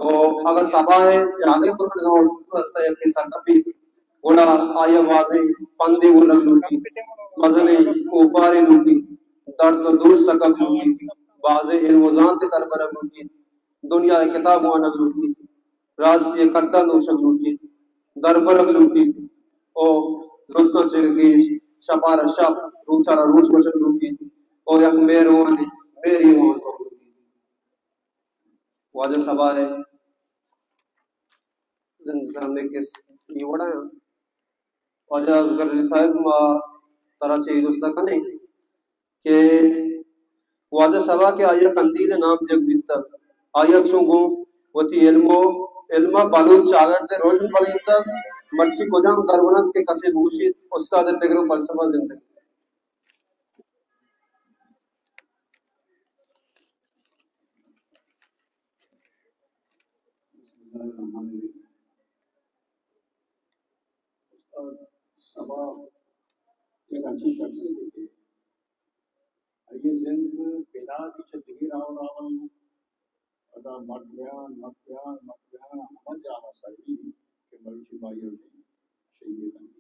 او اگاں سبا ءِ جاگہ ملک نہ است، است ءَ یکے سرکپی، گڑا آئی ءَ بازیں پندے برگ لوٹیت، مزنیں کوپارے لوٹیت، درد و دور سکگ لوٹیت، بازیں علم و زانتے دربرگ لوٹیت، دنیا ءِ کتاب وانگ لوٹیت، راستی ءِ کداں نوشگ لوٹیت، دربرگ لوٹیت، او درستاں چہ گیش شپارا شپ، روچارا روچ گوشگ لوٹیت، او یک مہروانیں مہری وان بوگ لوٹیت۔ واجہ سبا ءِ زند سامنے کس اے وڑا انت۔ واجہ اصغر علی صاحب، ما ترا چہ اے جست ءَ کنیں کہ واجہ سبا کہ آئی ءَ قندیل ءِ نام دیگ بیتگ، آئی ءَ چوں گوں وتی علم و علم ءَ بلوچ چاگرد ءَ روشن بنینتگ، مرچی کجام درون انت کہ کسے بگوشیت استاد ءِ پگر و فلسفہ زندگ۔ بسم اللہ الرحمن الرحیم۔ استاد سبا یک انچیں شخصے کہ آئی ءِ زند بنا کہ چہ دگہ راہ و راول، پدا مٹ بیان، مٹ بیان، مٹ بیان، ہما جاہ ءَ سر بیت کہ مروچی ما آئی ءَ شہید کنیں۔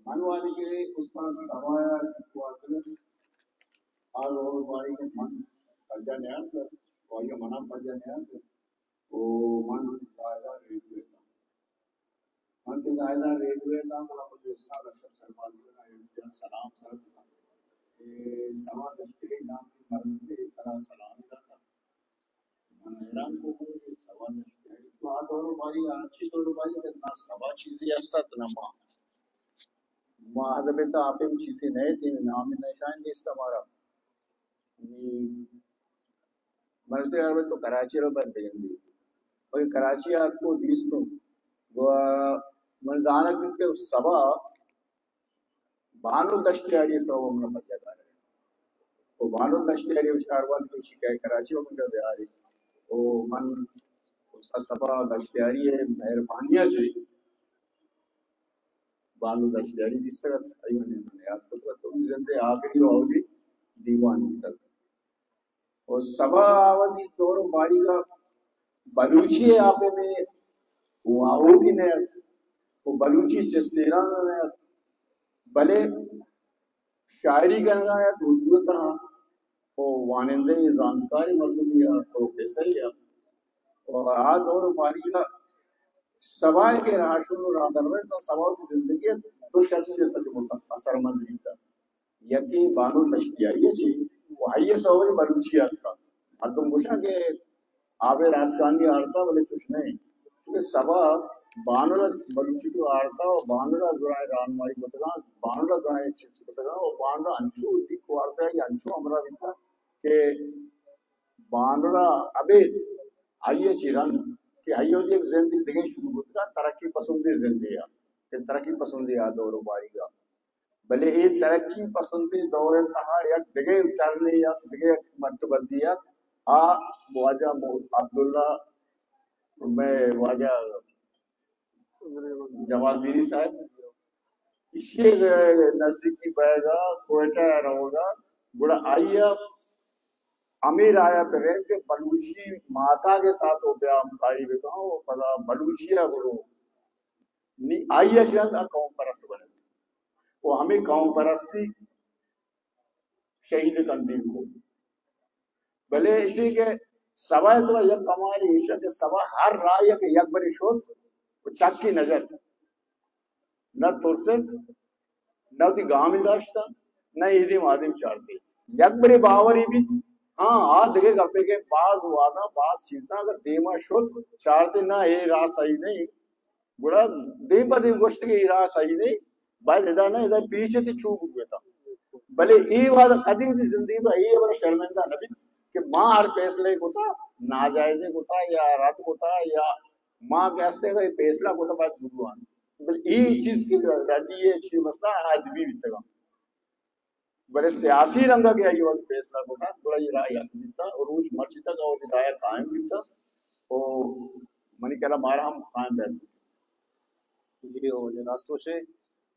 من وہدے کہ استاد سبا ءَ گواتر آ دور باری کہ من پجا نیارت، و آئی ءَ منا پجا نیارت، و من زاہدان ریڈیو ءَ اتاں۔ من کہ زاہدان ریڈیو ءَ اتاں، من اپنی استاد اشرف سربازی ءَ یک سلام سر کتاں۔ اے سبا دشتری نام کی مردم ترا سلام داتا۔ من حیران کو کہ سبا دشتری تو آ دور باری، آ چی دور باری کہ نہ سبا چیزی است ات نہ ما۔ ما ادب تا آپ چیزی نہیں تھی، نام نشان دیست ہمارا۔ نی مرتے ہر تو کراچی رو بند گندی۔ اور کراچی آت کو دیستوں۔ گوا من زانگ بیت کہ سبا بانو دشتیاری سبب من پجا کارے۔ او بانو دشتیاری ہشکار بات کہ شکایت کراچی و من بیاری۔ او من استاد سبا دشتیاری مہربانی چی بانو دشتیاری دیستگ ات، آئی من یاد کرتگ ات۔ تو زندے آخری و اولی دیوان بوتگ۔ و سبا آ وتی دور و باریگا بلوچی ءِ آپ ءَ مئے واہوکی نہ ات و بلوچی چست ایران ءَ نہ ات، بلے شاعری کنگا ات اردو ءِ تہا و وانندہ ءُ زانتکاریں مردمے ات، پروفیسرے ات۔ و آ دور و باریگا سبا ءَ کہ راہشون و راہدربر ات، سبا وتی زندگی ءَ دو شخصیت ءَ چہ اثرمند بیتگ۔ یکے بانو دشتیاری ءَ چہ، و آئی ءِ سوب ءَ بلوچی ءَ اتکگ۔ مردم گوشاں کہ آبے راسکانی آرتا، بلے چوش نہ انت۔ چونکہ سبا بانو ءَ بلوچی تو آرتا و بانو ءَ درائیں راہنمائی کتگاں، بانو ءَ درائیں چیز کتگاں و بانو ءَ انچو دیک وارتا یا انچو ہمراہ بیتا کہ بانو ءَ ابید آئی ءَ چہ رند کہ آئی ءَ یک زندے دگہ شروع کتگا، ترقی پسندیں زندے ءَ کہ ترقی پسندیں آ دور و باریگا۔ بلے اے ترقی پسندیں دور ءِ تہا یک دگہ ٹرنے ات، دگہ یک مٹ بندے ات، آ واجہ مو-، عبداللہ، مئے واجہ جمال میری صاحب، ایشی ءِ نزیکی بئیگا، کوئٹہ ءَ روگا، گڑا آئی ءَ ہمے راہ ءَ پرینت کہ بلوچی ماتا کے تہا تو بیا ہمکاری بکن و پدا بلوچی ءَ برو۔ نی آئی ءَ چہ رند ءَ قوم پرست بنت۔ و ہمے قوم پرستی شہید قندیل کو۔ بلے اشی کہ سبا ءِ تو یک کمال ایش کہ سبا ہر راہ ءَ کہ یک بری شد و چکی نہ جت، نہ ترست، نہ وتی گامی داشت، نہ ایدیم آدیم چارتی۔ یک بری باوری بیت، ہاں، آ دگہ گپے کہ باز وہداں، باز چیزاں اگر دیما شد، چارتی نہ اے راہ صحیح نہیں، گڑا دیم پہ دیم گوشت کہ اے راہ صحیح نہیں، باید ادا نہ، ادا پیچ ءَ تئی چو بوتاں۔ بلے اے وہد کدی وتی زندگی ءَ اے ہبر شرمندہ نہ بیت کہ ما ہر فیصلہ کتا، ناجائزے کتا یا رد کتا یا ما کہ ہستے اے فیصلہ کتا باید بگوان۔ بلے اے چیز کہ ردی ہے، چی مسئلہ ادبی بیتگاں۔ بلے سیاسی رنگ ءَ کہ آئی ءَ وتی فیصلہ کتگ، گڑا اے راہ یک بیتگ ءُ روچ مرچی تک وتی راہ ءَ قائم بیتگ ءُ منی خیال ءَ مارا ہم قائم بیت۔ جی ہو، واجہ راست گوشے۔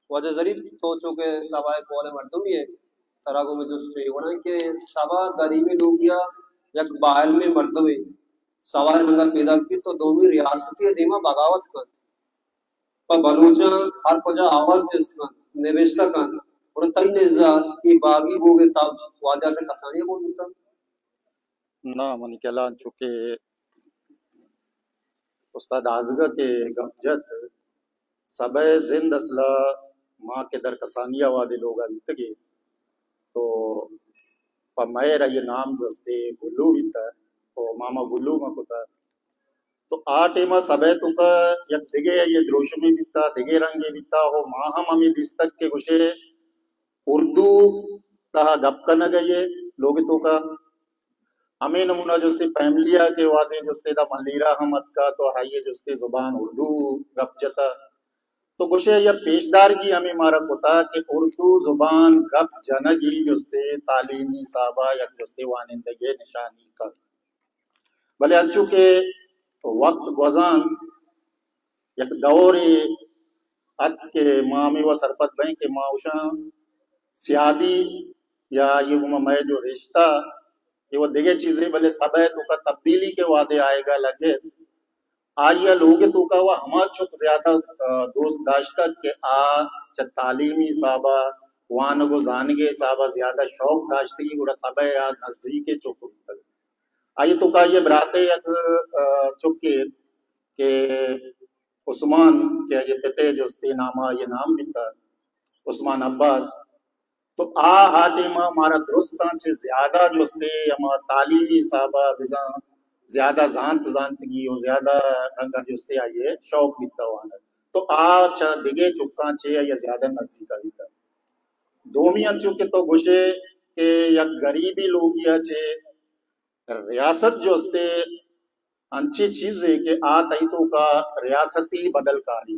واجہ ظریف، تو چونکہ سبا ءِ کول ءِ مردمے ئے، ترا گوں من جست اے وڑ ایں کہ سبا گریبیں لوگے ءِ یک باعلمیں مردمے، سبا ءِ رنگ ءَ پیداک بیت تو دومی ریاستے ءِ دیم ءَ بغاوت کنت، پہ بلوچاں ہر کجا آواز چست کنت، نبشتہ کنت، گڑا تئی نز ءَ اے باگی بوگ ءِ تب واجہ ءَ چہ کسانی ءَ گون بوتگ؟ نہ، منی خیال ءَ انچو کہ استاد آزگ ءَ کہ گپ جت، سبا ءِ زند اصل ءَ ما کہ در کسانی ءَ وہدے لوگ ءَ بیتگ ایں تو پہ مہر آئی ءِ نام جستے گلو بیتگ، تو ماما گلو ما کتگ۔ تو آ ٹائم ءَ سبا ءِ توکا یک دگہ آئی ءِ دروشمے بیتگ، دگہ رنگے بیتگ، ءُ ما ہم ہمے دیستگ کہ گوشے اردو تہا گپ کنگ ءَ اے لوگ ءِ توکا۔ ہمے نمونہ جستے فیملی ءَ کہ وہدے جستے ادا ملیر ءَ ہم اتکا تو آئی ءِ جستے زبان اردو گپ جتا۔ تو گوشے یا پیشدارگی ہمے مارا کتا کہ اردو زبان گپ جنگی جستے تعلیمی حساب ءَ یک جستے وانندگی نشانی کن۔ بلے انچو کہ وقت گوزان یک دورے ات کہ ما ہمے وَ سرپد بئیں کہ ما اوشاں سیادی یا آئی گوما مئے جو رشتہ اے وَ دگہ چیزے، بلے سبا ءِ توکا تبدیلی کہ وہدے آئیگا لگت، آئی ءَ لوگ ءِ توکا وَ ہما چک زیادہ، آ، دوست داشتگ کہ آ چہ تعلیمی حساب ءَ، وانگ ءُ زانگ ءِ حساب ءَ زیادہ شوق داشتگی، گڑا سبا ءَ آ نزیک ءِ چک بوتگ۔ آئی ءِ توکا آئی ءِ برات ءِ یک، آ، چکے کہ عثمان کہ آئی ءِ پت ءِ جستے نام ءَ آئی ءِ نام بیتگ، عثمان عباس۔ تو آ، آ ٹائم ءَ مارا درستاں چہ زیادہ جستے ہما تعلیمی حساب ءَ بزاں زیادہ زانت زانتگی ءُ زیادہ رنگ ءَ جستے آئی ءِ شوق بیتگ وانگ۔ تو آ چہ دگہ چکاں چہ آئی ءَ زیادہ نزیک ءَ بیتگ۔ دومی انچو کہ تو گوشے کہ یک گریبی لوگی ءَ چہ ریاست جستے انچیں چیزے کہ آ تئی توکا ریاستی بدل کاری،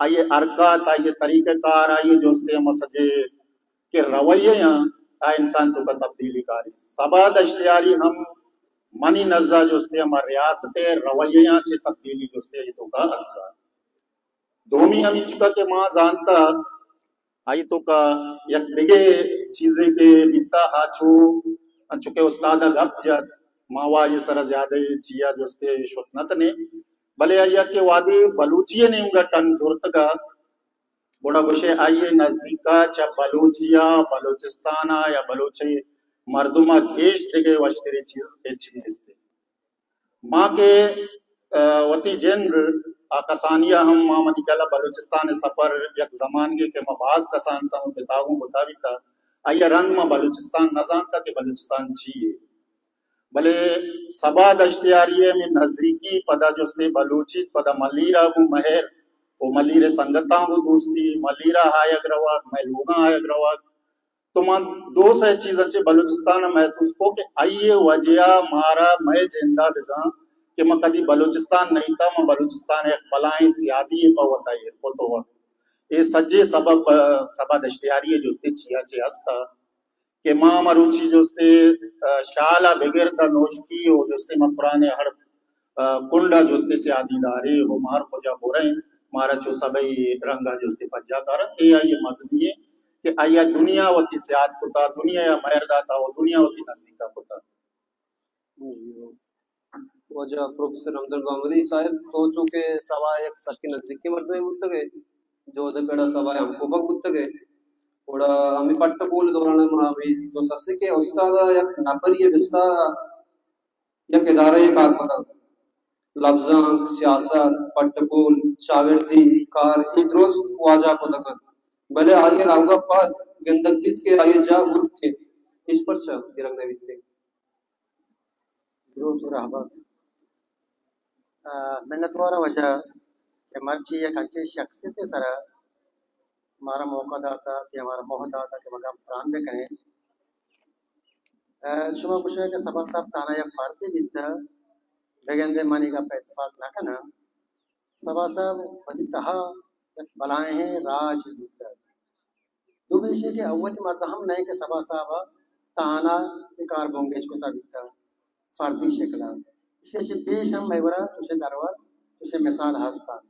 آئی ءِ حرکات، آئی ءِ طریقہ کار، آئی ءِ جستے ہما سجے کہ رویہ آں، آ انسان توکا تبدیلی کاری۔ سبا دشتیاری ہم منی نزا جستے ہما ریاست ءِ رویہ آں چہ تبدیلی جستے آئی توکا اتکا۔ دومی ہمینچکا کہ ما زانتا، آئی توکا یک دگہ چیزے کہ بیتا، آ چو انچو کہ استاد ءَ گپ جت، ما وا آئی سرا زیادہ چیا جستے شت نہ کنیں، بلے آئی ءَ کہ وہدے بلوچی ءِ نیمگا ٹن زرتگا، گڑا گوشے آئی ءِ نزدیکا چہ بلوچی ءَ بلوچستان ءَ یا بلوچی مردم ءَ گیش دگہ وشتریں چیز ہچ نیست۔ ما کہ، آ، وتی جند ءَ کسانی ءَ ہم، ما منی خیال ءَ بلوچستان ءِ سفر یک زمانگے کہ ما باز کسان تاں، پتا گوں کتا بیتا، آئی ءَ رند ما بلوچستان نہ زانتا کہ بلوچستان چی یے۔ بلے سبا دشتیاری ءِ ہمے نزیکی، پدا جستے بلوچی، پدا ملیر ءَ گوں مہر ءُ ملیر ءِ سنگتاں گوں دوستی، ملیر ءَ آیگ روگ، مئے لوگاں آیگ روگ، تو من دو سئے چیز انچیں بلوچستان ءَ محسوس کو کہ آئی ءِ وجہ ءَ مارا مئے جند ءَ بزاں کہ من کدی بلوچستان نہ بیتا، من بلوچستان ءِ یک بلاہیں سیادی یے پہ وتا ایر کت ءُ اے سجے سبب، آ، سبا دشتیاری ءِ جستے چیا چے ہست کہ ما مروچی جستے، آ، شال ءَ بگر داں نوشکی ءُ جستے ما قرآن ءِ ہر، آ، کنڈ ءَ جستے سیادی داریں ءُ مار کجا بریں، مارا چو سبئی رنگ ءَ جستے پجا کارنت، اے آئی ءِ مزنی ایں کہ آئی ءَ دنیا وتی سیاد کتا، دنیا ءَ مہر داتا ءُ دنیا وتی نزیک ءَ کتا۔ واجہ پروفیسر رمضان بامری صاحب، تو چونکہ سبا ءِ یک سکیں نزیکیں مردمے بوتگ ئے، جو اود ءَ پڑا سبا ءِ ہمکوپگ بوتگ ئے، گڑا ہمے پٹ ءُ پول ءِ دوران ءَ ما ہمے جست است کہ استاد ءَ یک نفری ءِ بستار ءَ یک ادارہ ءِ کار کتگ، لبزانک، سیاست، پٹ ءُ پول، چاگردی کار، اے درست واجہ ءَ کتگ انت، بلے آئی ءِ روگ ءَ پد گندگ بیت کہ آئی ءِ جاہ ہورک انت، ایش پرچا گرگ نہ بیت؟ درود ءُ رحمت۔ آ، منتوار آں واجہ کہ مرچی یک انچیں شخصیتے سرا مارا موقع داتا کہ مارا موہ داتا کہ ما گپ تران بکنیں۔ آ، شما گوشئے کہ سبا صاحب تہنا یک فردے بیتہ، بگندے من اے گپ ءَ اتفاق نہ کناں۔ سبا صاحب وتی تہا یک بلاہیں راجے بوتہ۔ دومی ایشی کہ اولی مردم ہم نہ کہ صبا صاحب ءَ تہنا اے کار بنگیج کتا بیتا، فردی شکل ءَ۔ ایشی چہ پیش ہم مئے گورا چوشیں درور، چوشیں مثال ہست انت۔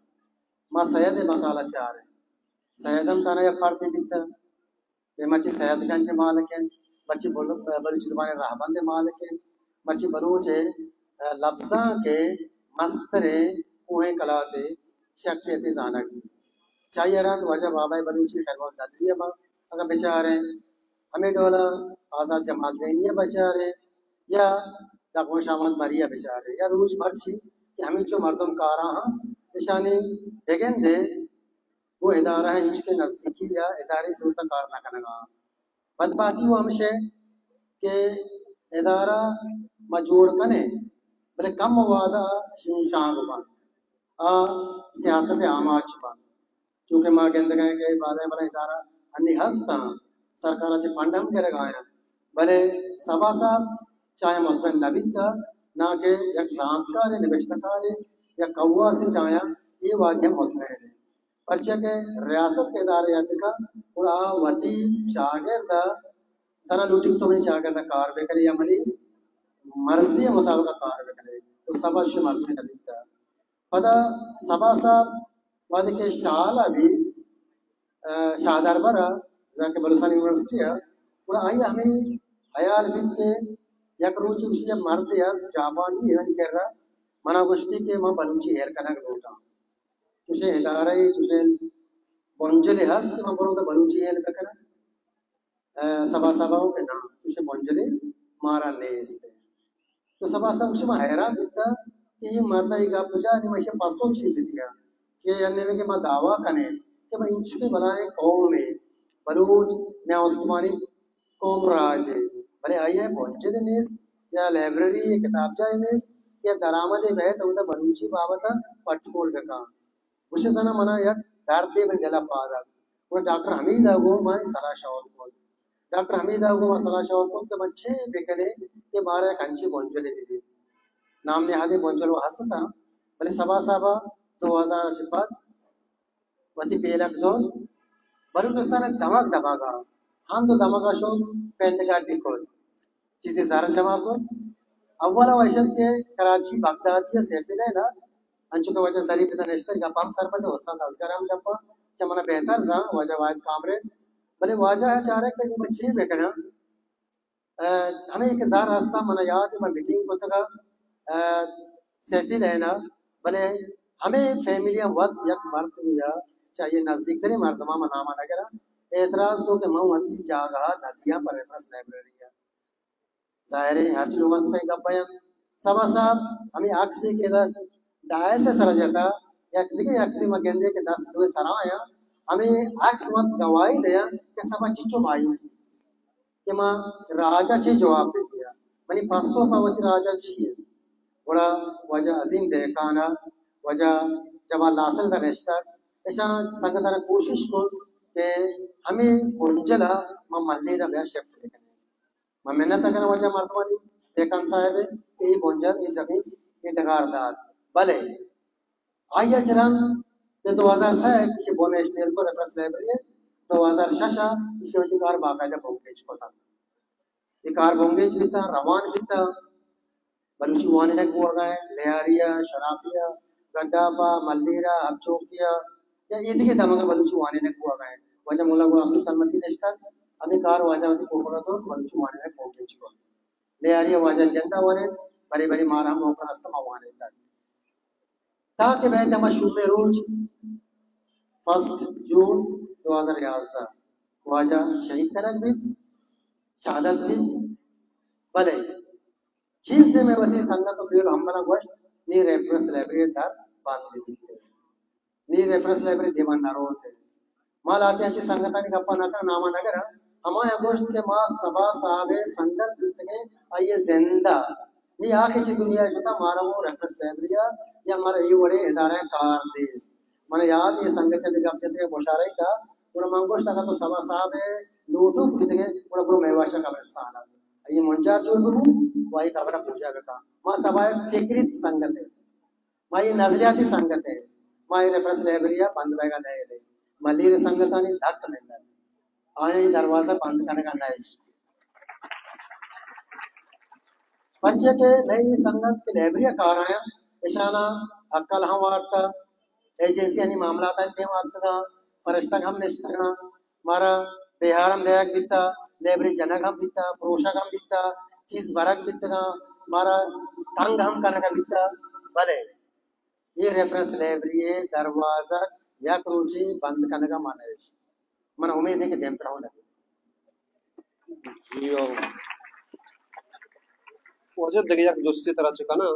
ما سید ءِ مثال ءَ چاریں۔ سید ہم تہنا یک فردے بیتا، اے مرچی سید گنج ءِ مالک انت، مرچی بل-، بلوچی زبان ءِ رہبند ءِ مالک انت، مرچی بلوچ ءِ، اے، لبزانک ءِ مستریں کوہیں کلات ءِ شخصیتے زانگ بیت۔ چہ آئی ءَ رند واجہ بابا بلوچی خیر محمد ندوی ءَ ما اگاں بچاریں، ہمے ڈول ءَ آزات جمالدینی ءَ بچاریں، یا ڈاکٹر شاہ محمد مری ءَ بچاریں، یا روچ مرچی کہ ہمینچو مردم کاراں ہاں، اشانی بگندے گوں ادارہ ءَ انچکیں نزدیکی یا ادارہی صورت ءَ کار نہ کنگ ءَ آں۔ بدبہتی وَ ہمش اِنت کہ ادارہ ما جوڑ کنیں، بلے کم وہد ءَ شنگ شانگ بنت، آ سیاست ءِ آماچ بنت۔ چونکہ ما گندگ ءَ ایں کہ بالائیں بالائیں ادارہ انی ہست اَنت، سرکار ءَ چہ فنڈ ہم گرگ ءَ اَنت، بلے صبا صاحب چہ آیاں مطمئن نہ بیت، نہ کہ یک زانتکارے، نبشتہ کارے یا کواسے چہ آیاں اے وہدی ہم مطمئن اِنت۔ پرچا کہ ریاست کہ ادارہ اڈ کنت، گڑا آ وتی چاگرد ءَ ترا لوٹیت کہ تو منی چاگرد ءَ کار بہ کنے یا منی مرضی ءِ مطابق کار بہ کنے۔ تو صبا چش مردمے نہ بیت۔ پدا صبا صاحب وہدے کہ شال ءَ بیت، اہ، شاہ دربر ءَ، زانکہ بلوچستان یونیورسٹی ءَ، گڑا آئی ءَ ہمے ہیال بیت کہ یک روچے گوشی یک مردے ات جاپانی ءَ منی کرا، منا گوشتی کہ من بلوچی ایر کنگ لوٹاں۔ چوشیں ادارہ ءَ، چوشیں بنجلے ہست کہ من بروں کہ بلوچی ایر بکناں؟ اہ، صبا صاحب ءَ گوشت کہ ناں، چوشیں بنجلے مارا نیست۔ تو صبا صاحب گوشت، من حیران بیتا کہ اے مرد ءَ اے گپ جا، نی من ایشی ءَ پسو چی بدیاں کہ یعنی کہ ما دعویٰ کنیں کہ ما انچکیں بلائیں قومے، بلوچ میان استمانی قوم راجے، بلے آئی ءَ بنجلے نیست یا لائبریری یا کتابجاہے نیست یا درآمدے بئیت اودا بلوچی بابت ءَ پٹکول بکن۔ گوشے زانا منا یک دردے منی دل ءَ پاد اتک۔ گڑا ڈاکٹر حمید ءَ گوں ما سلاہ شور کت۔ ڈاکٹر حمید ءَ گوں ما سلاہ شور کت کہ من چے بکنیں کہ مارا یک انچیں بنجلے بہ بیت۔ نام نہادیں بنجل وَ ہست اَنت، بلے صبا صاحب ءَ دو ہزار ءَ چہ پد وتی پیلک زرت، بلوچستان ءِ دمگ دمگ ءَ، ہند ءُ دمگ ءَ شت، پینٹ گاڈی کت، چیزے زر جمع کت۔ اول ءَ وَ اش اَت کہ کراچی، بغدادی ءَ سیفی لین ءَ، انچو کہ واجہ ظریف ادا نشتہ، گپ ہم سرپد اِنت، استاد اصغر ہم گپ ءَ چہ من ءَ بہتر زان، واجہ واحد کامریڈ، بلے واجہ ءَ چارگ کہ نی من چے بکناں؟ اہ، ہمے کہ زر ہست اَنت، من ءَ یات اِنت، من میٹنگ کتگ اَت، اہ، سیفی لین ءَ، بلے ہمے فیملی ءَ وت یک مردمے ءَ چہ آئی ءِ نزیک تریں مردماں، من نام ءَ نہ گراں، اعتراض کت کہ من وتی جاگہ ءَ نہ دیاں پہ ریفرنس لائبریری ءَ۔ ظاہر اِنت ہرچ لوگ ءَ تو اے گپ بیان۔ صبا صاحب ہمے عکسے کہ ادا ڈائس ءِ سرا جتا، یک دگہ عکسے ما گندیں کہ دست دوئیں سرا اَنت، ہمے عکس وت گواہی دیاں کہ صبا چنچو مایوس بیت کہ ما راج ءَ چے جواب بدیاں، منی پسو پہ وتی راج ءَ چی اِنت۔ گڑا واجہ عظیم دہقان ءَ، واجہ جمال ناصر ادا نشتگ، اشاں سنگتاں کوشش کت کہ ہمے بنجل ءَ ما ملیر ءَ بیا شفٹ بکنیں۔ من منت ءَ کناں واجہ مردمانی، دہقان صاحب ءِ کہ اے بنجل، اے زمین، اے ڈگار دات، بلے آئی ءَ چہ رند کہ دو ہزار سئے ءَ ایشی ءِ بن ءَ اش نیر کت ریفرنس لائبریری ءَ، دو ہزار شش ءَ ایشی ءَ وتی کار باقاعدہ بنگیج کت اَنت۔ اے کار بنگیج بیت اَنت، روان بیت اَنت۔ بلوچی وانینگ بوگ ءَ اِنت، لیاری ءَ، شرابی ءَ، گڈاپ ءَ، ملیر ءَ، ہبچوکی ءَ، یا اے دگہ دمگ ءَ بلوچی وانینگ بوگ ءَ اِنت۔ واجہ مولا غلام سلطان متی نشتگ، ہمے کار واجہ وتی کوپگ ءَ زرت، بلوچی وانینگ بنگیج کت۔ لیاری ءَ واجہ جند ءَ وانینت، برے برے مارا ہم موقع رست، ما وانینتگ۔ تاکہ بئیت ہما شومیں روچ، فرسٹ جون دو ہزار یازدہ، واجہ شہید کنگ بیت، شہادت بیت، بلے چیزے مئے وتی سنگت ءُ بیل ہمبلاں گوشت، نی ریفرنس لائبریری ءِ در بند بیت، نی ریفرنس لائبریری ءِ دیما نہ روت۔ ما لہتے انچیں سنگتانی گپاں نہ کناں، نام ءَ نہ گراں، ہمایاں گوشت کہ ما صبا صاحب ءِ سنگت بوتگیں، آئی ءِ زند ءَ، نی آ کہ چہ دنیا ءَ شتاں، مارا گوں ریفرنس لائبریری ءَ یا مارا اے وڑیں ادارہ ءَ کار نیست۔ من یات اے سنگت ءَ گپ جتگ ءُ مشاعرہ ءَ، گڑا من گوشت، اگاں تو صبا صاحب ءِ لوٹوک بیتگ ئے، گڑا برو مہواش ءِ قبرستان ءَ، آئی ءِ منجار جوڑ بہ بو، ءُ آئی ءِ قبر ءَ پوجا بکن۔ ما صبا ءِ فکری سنگت ایں، ما اے نظریاتی سنگت ایں، ما اے ریفرنس لائبریری ءَ بند بئیگ ءَ نہ ایں۔ ملیر ءِ سنگتانی لک منت۔ آیاں اے دروازہ بند کنگا نہ اشت۔ پرچہ کہ مئے اے سنگت کہ لائبریری ءَ کار آیاں، اشاناں ہکل ہم وارتا، ایجنسیانی معاملاتانی دیم ءَ آتکگاں، پرشتگ ہم نشتگاں، مارا بیہار ہم دئیگ بیتا، لائبریری جنگ ہم بیتا، پروشگ ہم بیتا، چیز برگ بیتگاں، مارا تنگ ہم کنگ بیتا، بلے اے ریفرنس لائبریری ءِ دروازگ یک روچے بند کنگ ءَ من نہ اشت۔ من امید اِنت کہ دیمترا ہوں نہ بیت۔ جی ہو۔ واجہ دگہ یک جستے ترا چہ کناں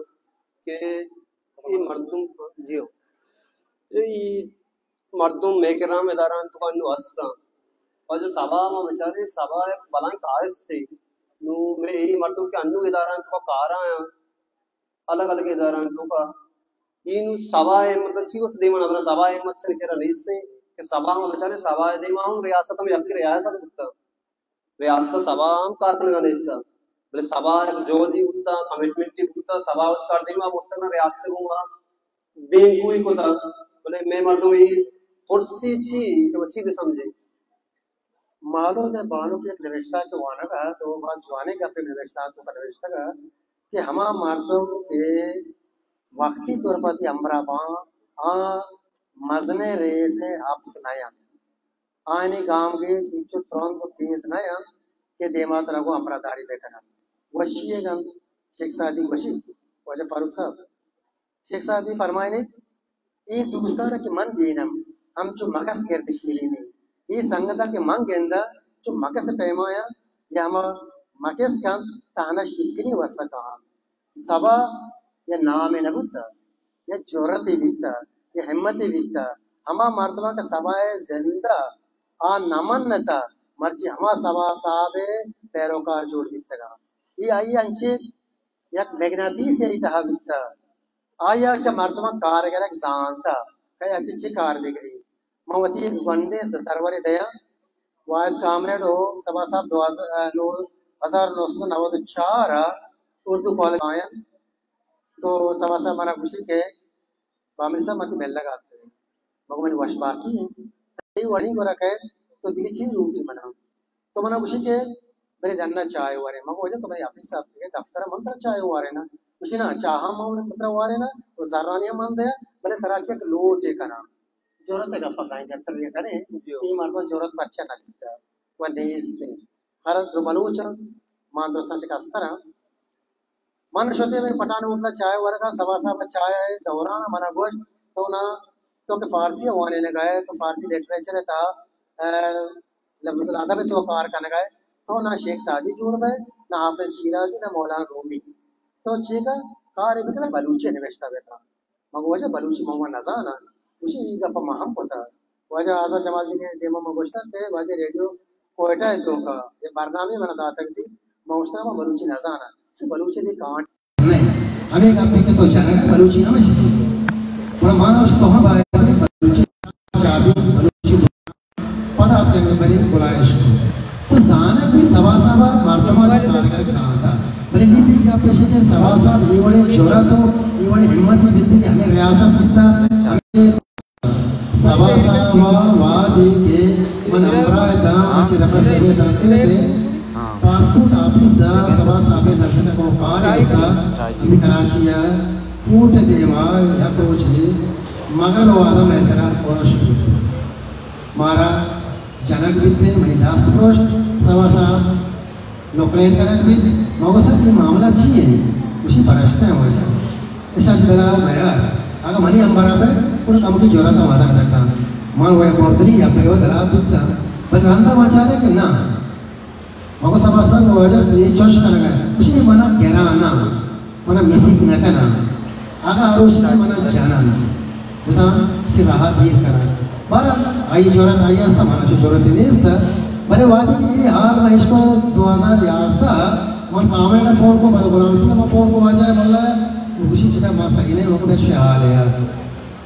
کہ اے مردم، جی ہو، اے مردم مئے کرام ادارہ انت تو انو ہستاں۔ واجہ سبا ما بچارے سبا یک بلائیں کارستے۔ نو مئے اے مردم کہ انو ادارہ انت تو کار آیاں۔ الگ الگ ادارہانی توکا اے نوں سبا ءِ مطلب چی واسطہ دیما نہ براں؟ سبا ءِ ہمت چن کرا نیست ایں کہ سبا ما بچارے، سبا ءِ دیما ہم ریاست ہم یکے ریاست بوتا، ریاست ءَ سبا ہم کار کنگا نیستا، بلے سبا یک جہدی بوتا، کمٹمنٹی بوتا، سبا وت کار دیما برتگا، ریاست گوں دیمگوئی کتا، بلے مئے مردم اے ترسی چی، چی بہ سمجھے؟ مالود ءِ بانک یک نبشتہ کہ وانگ ءَ، تو باز جوانیں گپے نبشتہ تو نبشتگ ءَ کہ ہما مردم کہ وقتی طور پر تی ہمراہ باں، آ مزنیں ریس ءَ حبس نہ انت۔ آیانی گامگیج انچو ترند و تیز نہ انت کہ دیما ترا گوں ہمراہ داری بہ کن انت۔ وشی ئیگ انت، شیخ سعدی گوشی، واجہ فاروق صاحب، شیخ سعدی فرمائینیت، اے دوستاں کہ من بینم، ہمچو مگس گرد شیرینی۔ اے سنگتاں کہ من گنداں، چو مگس پیمایاں، یا ہما مگس کنت، تہنا شیرکنی واسطہ کاہاں۔ سبا یا نامے نہ بوتا، یا جرتے بیتا، یا ہمتے بیتا۔ ہما مردماں کہ سبا ءِ زندہ آ نہ منتا، مرچی ہما سبا صاحب ءِ پیروکار جوڑ بیتگاں۔ اے آئی انچیں یک مگناطیسے آئی تہا بیتا۔ آئی ءَ چہ مردماں کار گرگ زانتا کہ آ چہ چے کار بگری۔ من وتی یک گونڈیں درورے دیاں۔ واحد کامریڈ و سبا صاحب دوازدہ، نو، ہزار نو سد و نود و چار ءَ اردو کالج آیاں۔ تو سبا صاحب منا گوشی کہ بامری صاحب، من تئی ملگ ءَ آتکگاں۔ من گوں منی وش باتی انت۔ تئی وڑیں گورا کئیت، تو دگہ چی لوٹی منا؟ تو منا گوشی کہ برے ڈنا چائے وارے۔ من گوں واجہ تو منی آفیس ءَ آتکگے، دفتر ءَ، من ترا چائے واریناں۔ گوشی نا، چاہ ہم من ترا واریناں، تو زرانی ہم من دیاں، بلے ترا چہ یک لوٹے کناں۔ جرات ءِ گپ ءَ کائیں، گپ ءَ کنیں، جی۔ اے مردم جرات پرچہ نہ بیتا و نیست انت۔ ہر دو بلوچ انت، ما درستاں چہ کستر انت۔ من شتیں ہمے پٹھان ہوٹل ءَ چائے ورگ ءَ، سبا صاحب ءَ چائے ءِ دوران ءَ منا گوشت، تو نا، تو کہ فارسی ءَ وانینگ ءَ ئے، تو فارسی لٹریچر ءِ تہا، ءَ، لفظ الادب ءِ تو کار کنگ ءَ ئے، تو نہ شیخ سعدی جوڑ بئے، نہ حافظ شیرازی، نہ مولانا رومی۔ تو چیکا کارے بکن، بلوچی ءَ نبشتہ بکن۔ من گوں واجہ بلوچی من وَ نزاناں۔ گوشی، اے گپ من ہم کتا۔ واجہ آزاد جمالدینی ءِ دیما من گوشتگ کہ وہدے ریڈیو کوئٹہ ءِ توکا اے برنامہ من داتگ بیت، من گوشتگ من بلوچی نزاناں۔ چو بلوچی دی کانٹ نہ۔ ہمے گپے کہ تو جنگ ءَ بلوچی ہم شکلی۔ گڑا من گوشت تو ہم باید بلوچی چابی بلوچی پدا تنگ بری گلائش کو۔ تو زانگ بھی سبا صاحب مردم آج کارگر زانتا۔ بلے نی دی گپ اش کہ سبا صاحب اے وڑے جرات و اے وڑے ہمت بیتی کہ ہمیں ریاست بیتا، ہمیں سبا صاحب وادی کے من امرا دا، مچے دفعہ سے دکتے تھے۔ پاسپورٹ آفیس دا سبا صاحب نزدیک کو کار استا، دی کراچی ہے، کوٹ دیما یک روچ بھی مغل و آدم ایسرا اور شروع۔ مارا جنگ بیت انت، منی دست پروشت، سبا صاحب نقلین کنگ بیت۔ ما گوشت، اے معاملہ چی انت؟ گوشی، پرشتہ انت واجہ۔ اشاں چہ دلا میار۔ اگاں منی ہمبرا بئے، گڑا کمکی جرات ءَ مدد بکن۔ من وئے بردری یا پیو دلا بیتاں۔ بلے رندا ما چارے کہ نہ۔ ما گوشت، سبا صاحب واجہ اے چوش کنگ ءَ۔ گوشی، اے منا گران نہ۔ منا مسیت نہ کناں۔ اگاں آ روچ کہ منا جنن، بزاں چہ راہ دیر کناں۔ بہرحال، آئی جرات آئی ہستا، منا چو جرات نیست۔ بلے وہدے کہ اے حال ما اشکو دو ہزار یازدہ، من کامریڈ فون کو، بلے غلام رسول ما فون کو واجہ مولا، گوشی چکا ما صحیح نہیں، من کو بے شے حال ہے یار۔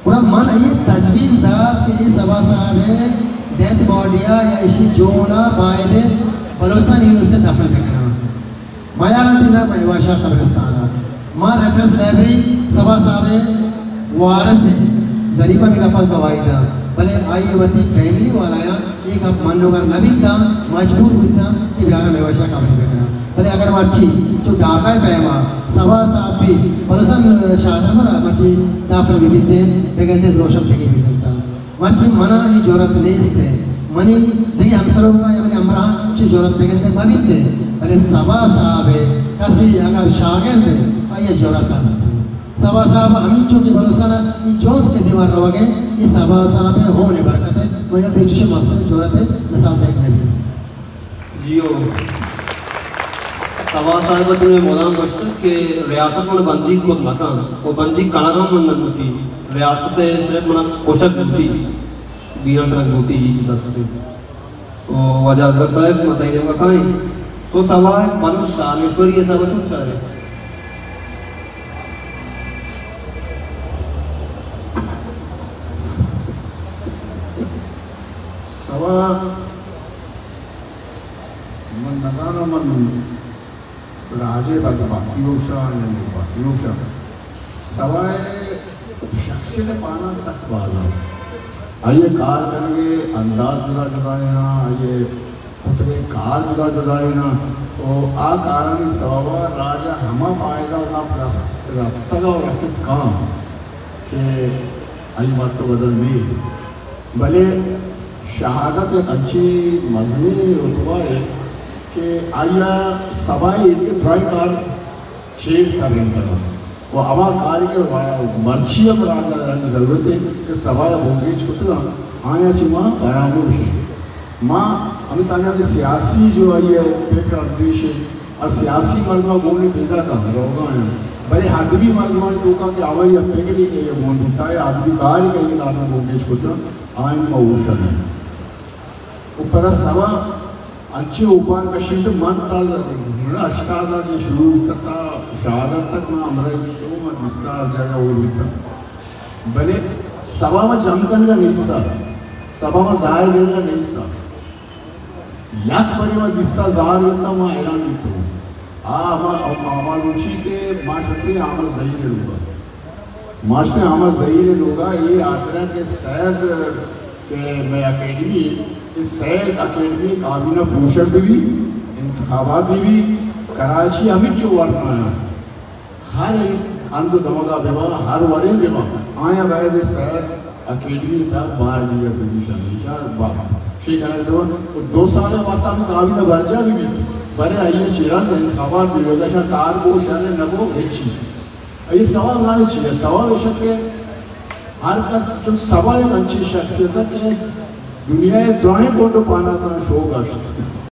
گڑا من اے تجویز دات کہ اے سبا صاحب ءِ ڈیتھ باڈی ءَ یا اشی جون ءَ باید بلوچستان یونیورسٹی دفن بکناں۔ میاران تینا مہیواشا قبرستان ءَ۔ ما ریفرنس لائبریری سبا صاحب ءِ وارث ءِ ظریف ءَ بھی گپاں گواہی دات۔ بلے آئی ء وتی فیملی والا ء اے گپ منوگر نہ بیتاں، مجبور بیتاں کہ بیاراں مئے وشا قبرے بکناں۔ بلے اگر مرچی چو ڈاکہ ء پیما صبا صاحب بھی بلوچستان شاہدرمر ء مرچی دفن بہ بیتیں، بگندیں روشن فکر بہ بیتاں۔ مرچی منا اے جرات نیست ء، منی دگہ ہمسروکاں یا منی ہمراہاں چہ جرات بگندیں مہ بیتیں، بلے صبا صاحب ء کسے اگر شاگرد ء آئی ء جرات است۔ صبا صاحب ہمینچو کہ بلوچستان ء اے چونس کہ دیما روگ ء، اے صبا صاحب ء ہون ء برکت ء، منی ہیال ء چوشیں مستریں جرات ء مثال دئیگ نہ بیت۔ جی او، صبا صاحب ء چونیں مدام گوشتگ کہ ریاست من بندیگ کت مہ کن و بندیگ کنگ ہم من نہ لوٹی، ریاست ء صرف من کشگ لوٹی، بیران کنگ لوٹی، اے چیز است۔ او واجہ اصغر صاحب، ما تئی نیمگا کائیں۔ تو صبا ء بلوچ دانشوری حساب ء چون چارے؟ صبا، من نزاناں من راج ء بدبختی ء گوشاں یا نیکبختی ء گوشاں، صبا ء شخصیت ء پانان سک باز انت۔ آئی ء کار کنگ ء انداز جدا جدا انت، آئی ء کتگیں کار جدا جدا انت ء آ کارانی سوب ء راج ء ہما فائدہ ء رس-، رستگ ء رست کن کہ آئی مٹ ء بدل نہ انت۔ بلے شہادت یک انچیں مزنیں رتبہ ء کہ آئی ء سبا ء ایدگہ درائیں کار چیر ترینتگ انت و ہما کارے کہ مرچی ہم راج ء رند ضرورت انت کہ سبا ء بنگیج کتگ انت، آیاں چہ ما فراموش ایں۔ ما ہمے تہنا سیاسی جو آئی ء فکر اندیش انت، آ سیاسی مردم ء گون پیداک انت، روگا انت، بلے ادبی مردمانی توکا کہ آوانی ء فکرے کہ آئی ء گون بیتا، ادبی کارے کہ آئی ء لہتیں بنگیج کتگ انت، آیاں ما ہوش ء نہ ایں۔ و پدا سبا انچیں اوپار کشیت، من تا ہشتاد ء چہ شروع بیتگ تا شہادت تک من ہمراہی بیتگ و من دیستہ ہر جاگہ ہور بیتگ۔ بلے سبا ما جم کنگا نیستا، سبا ما زاہر گرگا نیستا۔ یک برے ما دیستا زاہر گرتا، ما حیران بیتگ۔ آ ہما، ہما روچی کہ ما شتیں احمد زہیر ء لوگا۔ ما شتیں احمد زہیر ء لوگا، اے ہاترا کہ سید کہ مئے اکیڈمی، اے سید اکیڈمی کابینہ پروشگ بہ بی، انتخابات بہ بی، کراچی ہمینچو ورنا آیا۔ ہر ہند و دمگا بہ با، ہر وڑیں بہ با، آیاں باید سید اکیڈمی تا بار دیگر بہ بی شان۔ ایشاں با شی کنگ دو، و دو سال واسطہ ہمیں کابینہ برجا بہ بی، بلے آئی چیرا انتخابات بہ بی، شان کار کو شر نہ کو ہچ چیز۔ اے سوال نہ چی ہے، سوال ایش کہ ہر کس چو سبا یک انچیں شخصیت ہے کہ دنیا ء درائیں گونڈ و پاناتاں شوگ اشت۔